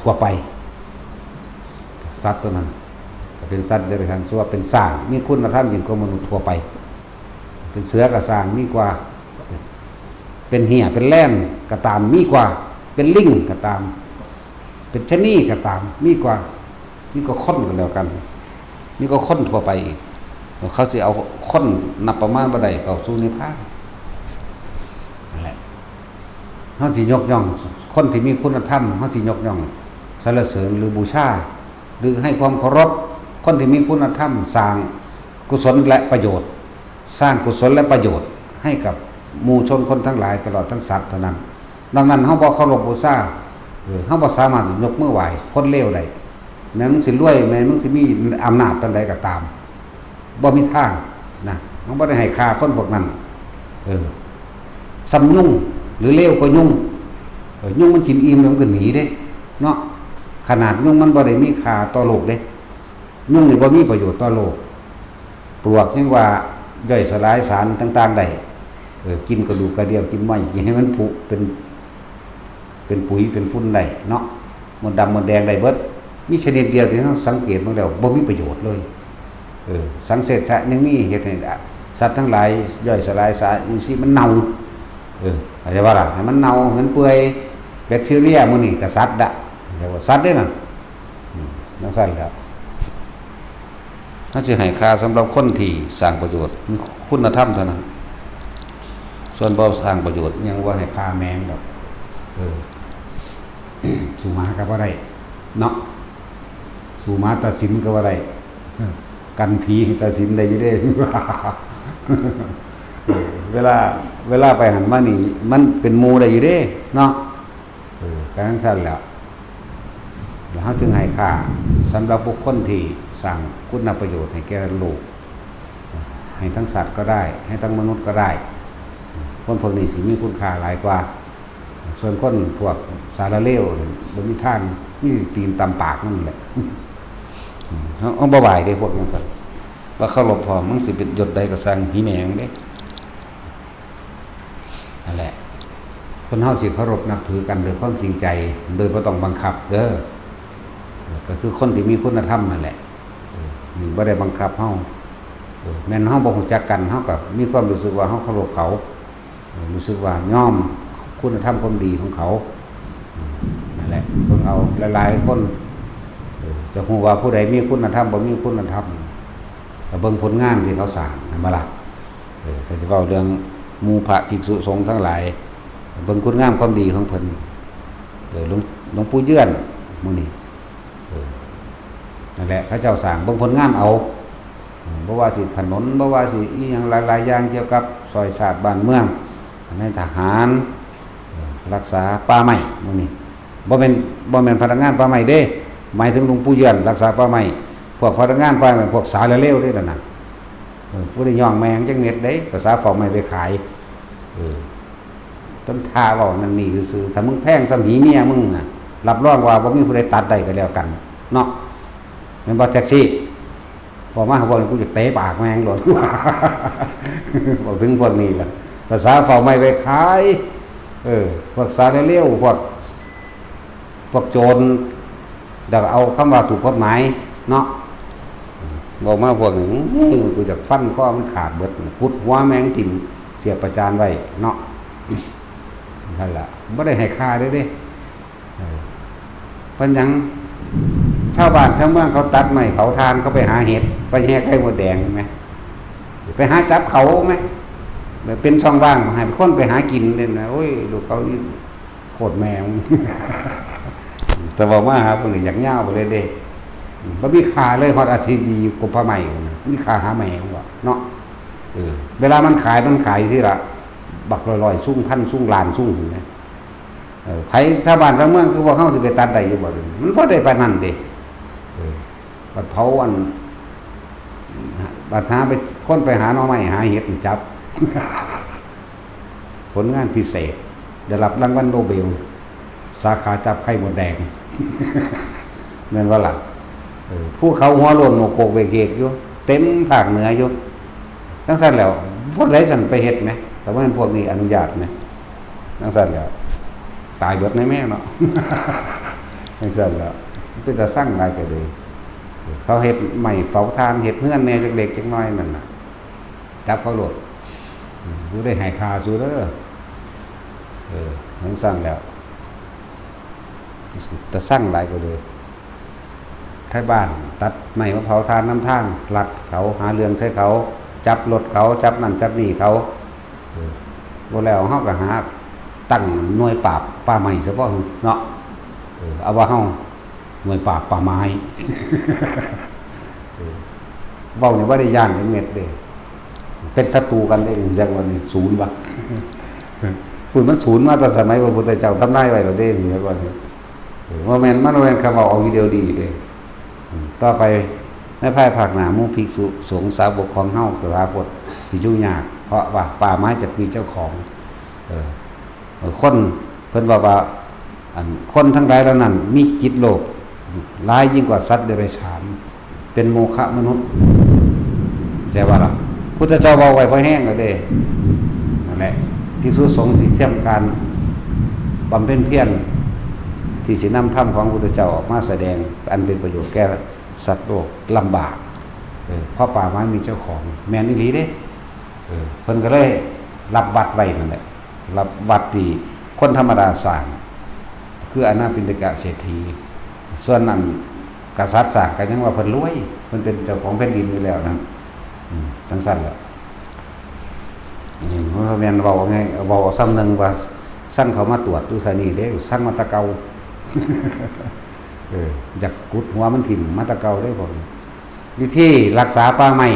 ทั่วไป สัตว์ตัวนั้น ก็เป็นสัตว์เดรัจฉาน ซั่วเป็นช้าง มีคุณธรรมยิ่งกว่ามนุษย์ทั่วไป เป็นเสือก็ซ่าง มีกว่า เป็นเหี้ย เป็นแลนก็ตาม มีกว่า เป็นลิงก็ตาม เป็นชะนีก็ตาม มีกว่า มีกว่าคนก็แล้วกัน มีกว่าคนทั่วไปอีก เขาสิเอาคนนับประมาณบ่ได้เข้าสู่นิพพาน นั่นแหละ เฮาสิยกย่อง คนที่มีคุณธรรม เฮาสิยกย่อง สรรเสริญหรือบูชา หรือให้ความเคารพ คนที่มีคุณธรรม สร้างกุศลและประโยชน์ สร้างกุศลและประโยชน์ให้กับหมู่ชนคนทั้งหลาย ตลอดทั้งสัตว์เท่านั้น นอกนั้นเฮาบ่เคารพบูชา เออ เฮาบ่สามารถยกมือไหว้คนเลวได้ แม้มึงสิรวย แม้มึงสิมีอำนาจปานใดก็ตาม บ่มีทางนะ มันบ่ได้ให้ค่าคนพวกนั้น เออ ส่ำยุง หรือเลวกว่ายุง เออ ยุงมันกินอิ่มแล้วมันก็หนีเด้ เนาะ ขนาดยุงมันบ่ได้มีค่าต่อโลกเด้ ยุงนี่บ่มีประโยชน์ต่อโลก ปลวกยังว่าย่อยสลายสารต่างๆได้ เออ กินกระดูกกระเดี่ยว กินไม้ กินให้มันผุ เป็น เป็นปุ๋ย เป็นฝุ่นได้เนาะ มดดำมดแดงได้เบิด มีชนิดเดียวที่เราสังเกตเบิ่งแล้วบ่มีประโยชน์เลย เออ สังเสชะยังมีเฮ็ดให้สัตว์ทั้งหลายย่อยสลาย สารอินทรีย์มันเน่า เออ เข้าใจบ่ล่ะ ให้มันเน่า ให้มันเปื่อย แบคทีเรียหมู่นี้ก็สัตว์ดะ เรียกว่าสัตว์เด้นั่น อืม จั่งซั้นแหล้ว เฮาสิให้ค่าสำหรับคนที่สร้างประโยชน์ มีคุณธรรมเท่านั้น ส่วนบ่สร้างประโยชน์ ยังบ่ให้ค่าแม่นดอก เออ สู้หมาก็บ่ได้ เนาะ สู้หมาตัดสินก็บ่ได้ กันผีตัดสินได้อยู่เด้ เวลา เวลาไปหั้นมานี่ มันเป็นหมู่ได้อยู่เด้ เนาะ เออ ก็จั่งซั้นแหละ แล้วเฮาจึงให้ค่าสำหรับบุคคลที่สร้างคุณประโยชน์ให้แก่โลก ให้ทั้งสัตว์ก็ได้ ให้ทั้งมนุษย์ก็ได้ คนพวกนี้สิมีคุณค่าหลายกว่า ส่วนคนพวกสารเลวนี่บ่มีทาง มีตีนตำปากมันแหละ เฮา เฮาบ่ไหว้เด้พวกจั่งซั้น บ่เคารพพร้อม มันสิเป็นยศใดก็ซ่าง หีแม่งเด้ นั่นแหละ คนเฮาสิเคารพนับถือกันด้วยความจริงใจ โดยบ่ต้องบังคับเด้อ ก็คือคนที่มีคุณธรรมนั่นแหละ เออ นี่บ่ได้บังคับเฮา เออ แม่นเฮาบ่ฮู้จักกัน เฮาก็มีความรู้สึกว่าเฮาเคารพเขา เออ รู้สึกว่ายอมคุณธรรมความดีของเขา อืม นั่นแหละ เบิ่งเอาหลายๆคน เออ จะฮู้ว่าผู้ใดมีคุณธรรม บ่มีคุณธรรม ก็เบิ่งผลงานที่เขาสร้าง แม่นบ่ล่ะ? เออ ถ้าสิเว้าเรื่องหมู่พระภิกษุสงฆ์ทั้งหลาย เบิ่งคุณงามความดีของเพิ่น เออ หลวง หลวงปู่เยือน หมู่นี้ เออ นั่นแหละ เขาเจ้าสร้าง เบิ่งผลงานเอา เออ บ่ว่าสิถนน บ่ว่าสิอิหยังหลายๆอย่างเกี่ยวกับซอยชาติบ้านเมือง ในทหาร เออ รักษาป่าไม้ หมู่นี้ บ่แม่น บ่แม่นพนักงานป่าไม้เด้ หมายถึงหลวงปู่เยือน รักษาป่าไม้ พวกพนักงานป่าไม้ พวกสาเร็วๆเด้นั่นน่ะ เออ บ่ได้ย่องแม่งจักเม็ดเด้ ภาษาเฝ้าไม้ไปขาย เออ ต้นท่าเว้านั่นนี่ซื่อๆ ถ้ามึงแพงส่ำหีเมียมึงน่ะ รับรองว่าบ่มีผู้ใดตัดได้ก็แล้วกัน เนาะ แม่นบ่แท็กซี่? พอมาหาพวกนี้กูจะเตะปากแม่งโลด เว้าถึงพวกนี้ล่ะ ภาษาเฝ้าไม้ไปขาย เออ พวกสาเร็วๆ พวก พวกโจร แล้วก็เอาคำว่าถูกกฎหมายเนาะ เว้ามาพวกนี้ อื้อ กูจะฟันคอมันขาดเบิด กุดหัวแม่งถิ่มเสียบประจานไว้เนาะ นั่นล่ะ บ่ได้ให้ฆ่าเด้เด้ เออ เป็นหยัง ชาวบ้านชาวเมืองเขาตัดไม้เผาถ่าน เขาไปหาเห็ด ไปแห่ไข่มดแดงไหม ไปหาจับเขาไหม เป็นช่องว่างให้คนไปหากินเนี่ยนะ โอ้ย ลูกเขานี่โคตรแม่ง แต่ว่ามาหาพวกนี้อยากยาวไปเลยเด้ บ่มีค่าเลย ฮอดอาทิตย์ดีกว่าผ้าไหมนะ มีค่าหาแม่งวะเนาะ เออ เวลามันขาย มันขายทีละบักร้อยๆ ซุ่งพันซุ่งล้านซุ่งนะ เออ ไผชาวบ้านชาวเมืองคือพวกเฮาสิไปตัดได้อยู่บ่เดี๋ยวนี้ มันบ่ได้ปานนั้นเด้ เออ บัดเผาอัน บัดหาไป คนไปหาหน่อไม้หาเห็ดนี่จับ ผลงานพิเศษ ได้รับรางวัลโนเบล สาขาจับไข่มดแดง แม่นบ่ล่ะ? เออ ภูเขาหัวโล้นโมกโกกเวกเฮกอยู่ เต็มภาคเหนืออยู่ จั่งซั้นแล้ว พวกใดสั่นไปเฮ็ดไหม แต่ว่าพวกนี้อนุญาตไหม จั่งซั้นแล้ว ตายเบิดในแม่เนาะ จั่งซั้นแล้ว เป็นตาสั่งหลายก็เลย เขาเฮ็ดไม้เผาถ่าน เฮ็ดเฮือนแหน่จักเล็กจักน้อยนั่นน่ะ จับเขาโลด อืม บ่ได้ให้ฆ่าสู้เด้อ เออ จั่งซั้นแล้ว ตาสั่งหลายก็เลย ไทบ้านตัดไม้มาเผาถ่านนำทาง ลักเขา หาเรื่องใส่เขา จับรถเขา จับนั่นจับนี่เขา เออ บ่แล้วเฮาก็หาตั้งหน่วยปราบป่าไม้ซะบ่เนาะ เออ เอาว่าเฮาหน่วยปราบป่าไม้ เออ เว้านี่บ่ได้ย้านจักเม็ดเด้ เป็นศัตรูกันเด้ จักว่านี่ศูนย์บ่ พู้นมันศูนย์มาแต่สมัยพระพุทธเจ้าทำนายไว้แล้วเด้ จักว่านี่ เออ บ่แม่น มันบ่แม่นคำว่าเอาวิดีโอดีเด้ อืม ต่อไปในภายภาคหน้า หมู่ภิกษุสงฆ์สาวกของเฮาตถาคตสิอยู่ยาก เพราะว่าป่าไม้จักมีเจ้าของ เออ เออ คนเพิ่นบอกว่า อัน คนทั้งหลายเหล่านั้นมีจิตโลภหลายยิ่งกว่าสัตว์เดรัจฉาน เป็นโมฆะมนุษย์ ใช่บ่ล่ะ? พุทธเจ้าเว้าไว้พอแฮงแล้วเด้ นั่นแหละ ภิกษุสงฆ์ที่ทำการบำเพ็ญเพียร ที่สินำธรรมของพุทธเจ้าออกมาแสดง อันเป็นประโยชน์แก่สัตว์โลกลำบาก เออ เพราะป่าไม้มีเจ้าของ แม่นอีหลีเด้ เออ เพิ่นก็เลยรับวัดไว้นั่นแหละ รับวัดที่คนธรรมดาสร้าง คืออนาถปิณฑกเศรษฐี ส่วนนั้นกษัตริย์สร้างก็ยังว่าเพิ่นรวย เพิ่นเป็นเจ้าของแผ่นดินอยู่แล้วนั่น อืม จั่งซั้นแหละ อืม เพราะแม่นเว้าไง เว้าซ้ำหนึ่งว่าสั่งเขามาตรวจอยู่ไสนี่เด้ สั่งมาแต่เก่า เออ อยากกุดหัวมันถิ่มมาแต่เก่าเด้พวกนี้ วิธีรักษาป่าไม้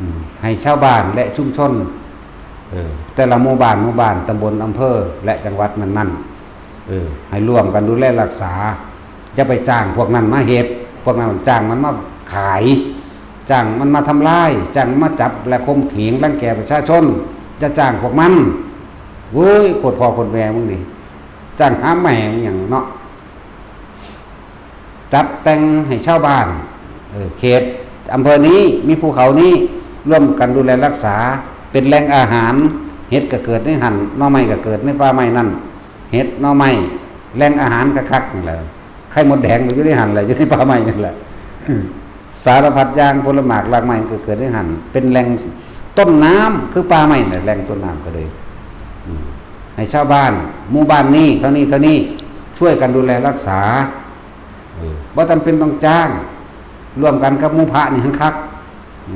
อืม ให้ชาวบ้านและชุมชน เออ แต่ละหมู่บ้าน หมู่บ้าน ตำบล อำเภอ และจังหวัดนั้นๆ เออ ให้ร่วมกันดูแลรักษา อย่าไปจ้างพวกนั้นมาเฮ็ด พวกนั้นจ้างมันมาขาย จ้างมันมาทำลาย จ้างมันมาจับและข่มเหงรังแกประชาชน อย่าจ้างพวกมัน เว้ย โคตรพ่อโคตรแม่มึงนี่ จ้างหาแม่มึงหยังเนาะ จัดแต่งให้ชาวบ้าน เออ เขตอำเภอนี้ มีภูเขานี้ ร่วมกันดูแลรักษา เป็นแหล่งอาหาร เห็ดก็เกิดในหั่น หน่อไม้ก็เกิดในป่าไม้นั่น เห็ด หน่อไม้ แหล่งอาหารคักๆนั่นแหละ ไข่มดแดงก็อยู่ในหั่นแหละ อยู่ในป่าไม้นั่นแหละ สารพัดอย่าง ผลหมากรากไม้ก็เกิดในหั่น เป็นแหล่งต้นน้ำ คือป่าไม้น่ะแหล่งต้นน้ำก็เลย อืม ให้ชาวบ้านหมู่บ้านนี้เท่านี้เท่านี้ ช่วยกันดูแลรักษา เออ บ่จำเป็นต้องจ้าง ร่วมกันกับหมู่พระนี่หั่นคัก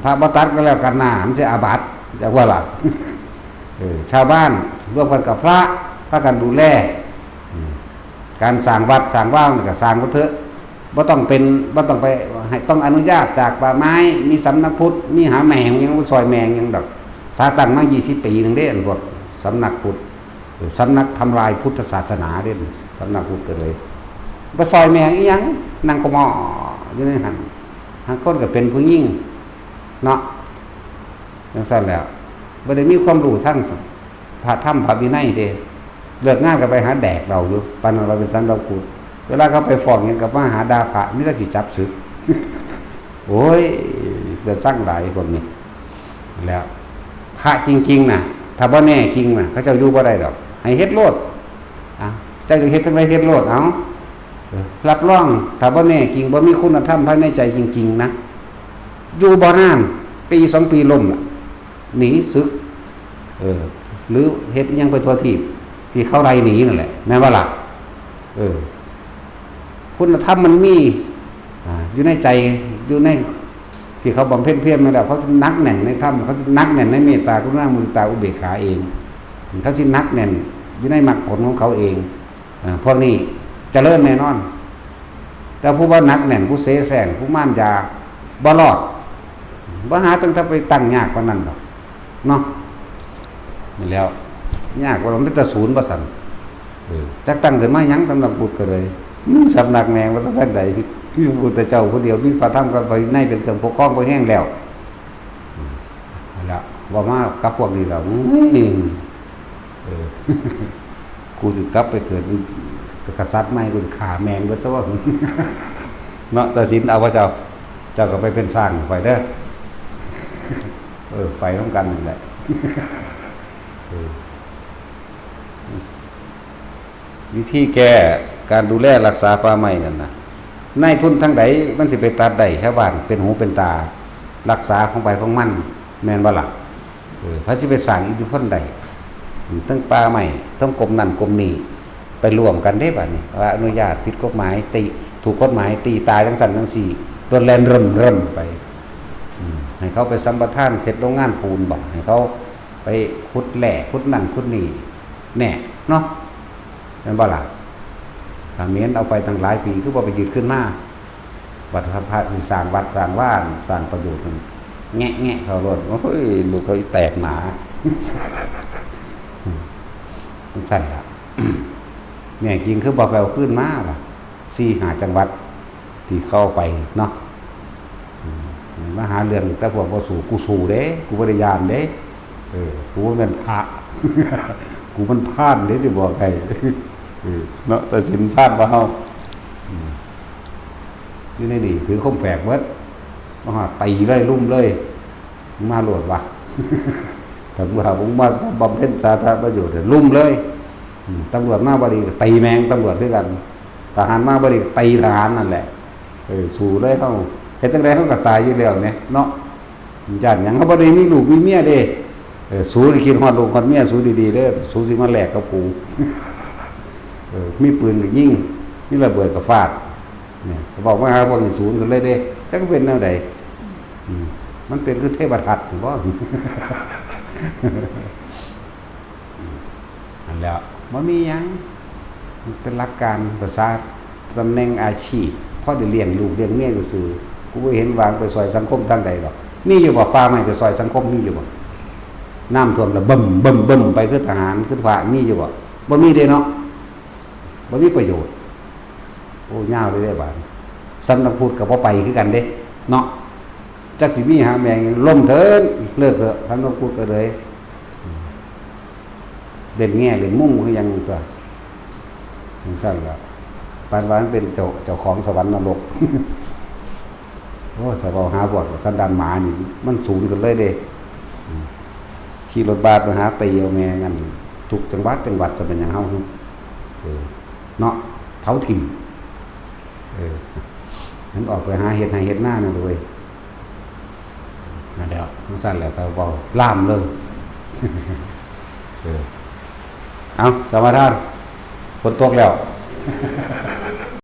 พระบ่ตัดก็แล้วกันนะ มันสิอาบัติ จักว่าล่ะ เออ ชาวบ้านร่วมกันกับพระ พากันดูแล อืม การสร้างวัดสร้างวานี่ก็สร้างไปเถอะ บ่ต้องเป็น บ่ต้องไปให้ ต้องอนุญาตจากป่าไม้ มีสำนักพุทธ มีหาแม่งหยัง ซอยแม่งหยังดอก สาตั้งมายี่สิบปีหนึ่งเด้ อันพวกสำนักพุทธ สำนักทำลายพุทธศาสนาเด้ สำนักพุทธก็เลย บ่ซอยแม่งอีหยัง นั่งขมออยู่ในหั่น หางคนก็เป็นผู้หญิงเนาะ จังซั่นแหล้ว บ่ได้มีความรู้ทางพระธรรมพระวินัยเด้ เลิกงานก็ไปหาแดกเหล้าอยู่ ปานนั้นว่าเป็นสำนักพุทธ เวลาเขาไปฟ้องหยังก็มาหาด่าพระ มีแต่สิจับสึก โอ้ย จะซังหลายพวกนี้ แล้ว พระจริงๆน่ะ ถ้าบ่แน่จริงน่ะ เขาเจ้าอยู่บ่ได้ดอก ให้เฮ็ดโลด อ่ะ เจ้าจะเฮ็ดจั่งใดเฮ็ดโลด เอา เออ รับรอง ถ้าบ่แน่จริง บ่มีคุณธรรมภายในใจจริงๆนะ อยู่บ่นาน ปีสองปีล้มล่ะ หนีสึก เออ หรือเฮ็ดอิหยังไปทั่วทีป ที่เขาไล่หนีนั่นแหละ แม่นบ่ล่ะ เออ คุณธรรมมันมี อ่า อยู่ในใจ อยู่ใน ที่เขาบำเพ็ญเพียรมาแล้ว เขาหนักแน่นในธรรม เขาหนักแน่นในเมตตา กรุณา มุทิตา อุเบกขาเอง เขาสิหนักแน่นอยู่ในมรรคผลของเขาเอง อ่า พวกนี้เจริญแน่นอน แต่ผู้บ่หนักแน่น ผู้เสแสร้ง ผู้ม่านยา บ่รอด บ่หาตั้งแต่ไปตั้งยากกว่านั้นดอก เนาะ นี่แหล้ว ยากกว่ามันเป็นตาศูนย์บ่ซั่น เออ จักตั้งขึ้นมาหยังสำนักพุทธก็เลย อืม สำนักแม่งว่าตั้งแต่ใด มีพระพุทธเจ้าผู้เดียว มีพระธรรมกับพระวินัยเป็นเครื่องปกครองพอแฮงแล้ว อืม นั่นล่ะ เว้ามากับพวกนี้แล้ว อืม เออ กูสิกลับไปเกิดเป็นกษัตริย์ใหม่ กูสิฆ่าแม่งเบิดซะว่า เนาะ ตัดสินเอาพระเจ้า เจ้าก็ไปเป็นช้างข่อยเด้อ เออ ไปนำกันนั่นแหละ เออ วิธีแก้ การดูแลรักษาป่าไม้นั่นน่ะ นายทุนทางใดมันสิไปตัดได้ ชาวบ้านเป็นหูเป็นตา รักษาของไผของมัน แม่นบ่ล่ะ เออ ไผสิไปสร้างอิทธิพลได้ ทั้งป่าไม้ ทั้งกรมนั่นกรมนี้ ไปร่วมกันเด้บัดนี้ ว่าอนุญาตผิดกฎหมาย ตี ถูกกฎหมาย ตีตายจังซั่นจังซี่ โดนแล่นเริ่มๆไป อืม ให้เขาไปสัมปทานเฮ็ดโรงงานปูนบ่ ให้เขาไปขุดแร่ ขุดนั่นขุดนี่ แน่ เนาะ แม่นบ่ล่ะ เขมรเอาไปตั้งหลายปี คือบ่ไปยึดคืนมา บัดพระสิสร้างวัดสร้างวา สร้างประโยชน์นั่น แงะๆ เข้าโลด โอ้ย ลูกเขาแตกหนา จังซั่นล่ะ แน่จริงคือบ่ไปเอาคืนมาล่ะ สี่ห้าจังหวัด ที่เขาเอาไปเนาะ อืม มาหาเรื่องแต่พวกบ่สู้ กูสู้เด้ กูบ่ได้ย้านเด้ เออ กูบ่แม่นพระ กูมันพรานเด้ สิบอกให้ เออ เนาะ ตัดสินพรานบ่เฮา อืม อยู่ในนี่ถือคมแฝกเบิด มาฮอดตีเลย ลุ่มเลย มาโลดว่ะ ตำรวจ มึงมาบำเพ็ญสาธารณประโยชน์เนี่ย ลุ่มเลย อืม ตำรวจมาบ่ดีก็ตีแม่งตำรวจคือกัน ทหารมาบ่ดีก็ตีทหารนั่นแหละ เออ สู้เลยเฮา เฮ็ดจั่งใดเฮาก็ตายอยู่แล้วเนี่ยเนาะ ย้านหยัง เฮาบ่ได้มีลูกมีเมียเด้ เออ สูสิคิดฮอดลูกฮอดเมียสูดีๆเด้อ สูสิมาแลกกับกู เออ มีปืนก็ยิง มีระเบิดก็ฟาด เนี่ย บอกมาหาพวกนี้ศูนย์กันเลยเด้ จักเป็นแนวใด อืม มันเป็นคือเทพทัตบ่ นั่นแหล้ว บ่มีหยัง มันเป็นหลักการภาษา ตำแหน่งอาชีพ พอได้เลี้ยงลูกเลี้ยงเมียซื่อๆ กูบ่เห็นว่าไปซอยสังคมทางใดดอก มีอยู่บ่ ป่าไม้ไปซอยสังคม มีอยู่บ่ น้ำท่วมแล้วบึ้มบึ้มบึ้มไปคือทหาร คือพระ มีอยู่บ่ บ่มีเด้เนาะ บ่มีประโยชน์ โอ้ ยาวเลยเด้บาด สำนักพุทธก็บ่ไปคือกันเด้ เนาะ จักสิมีหาแม่งหยัง ล่มเถิด เลิกเถอะ สำนักพุทธก็เลย เล่นแง่เล่นมุมคือหยังตัว จังซั่นล่ะ ปานว่ามันเป็นเจ้า เจ้าของสวรรค์นรก โอ้ ถ้าเว้าหาพวกสันดานหมานี่ มันศูนย์กันเลยเด้ อืม ขี่รถบัสไปหาตีเอาแม่งอัน ทุกจังหวัด จังหวัด ซะเป็นหยังเฮา เออ เนาะ เผาถิ่ม เออ มันออกไปหาเฮ็ดไร่เฮ็ดนานั่นเว้ย นั่นแหละจั่งซั่นแหละ ถ้าเว้าล่ามเลย เออ เอา สมาทาน ฝนตกแล้ว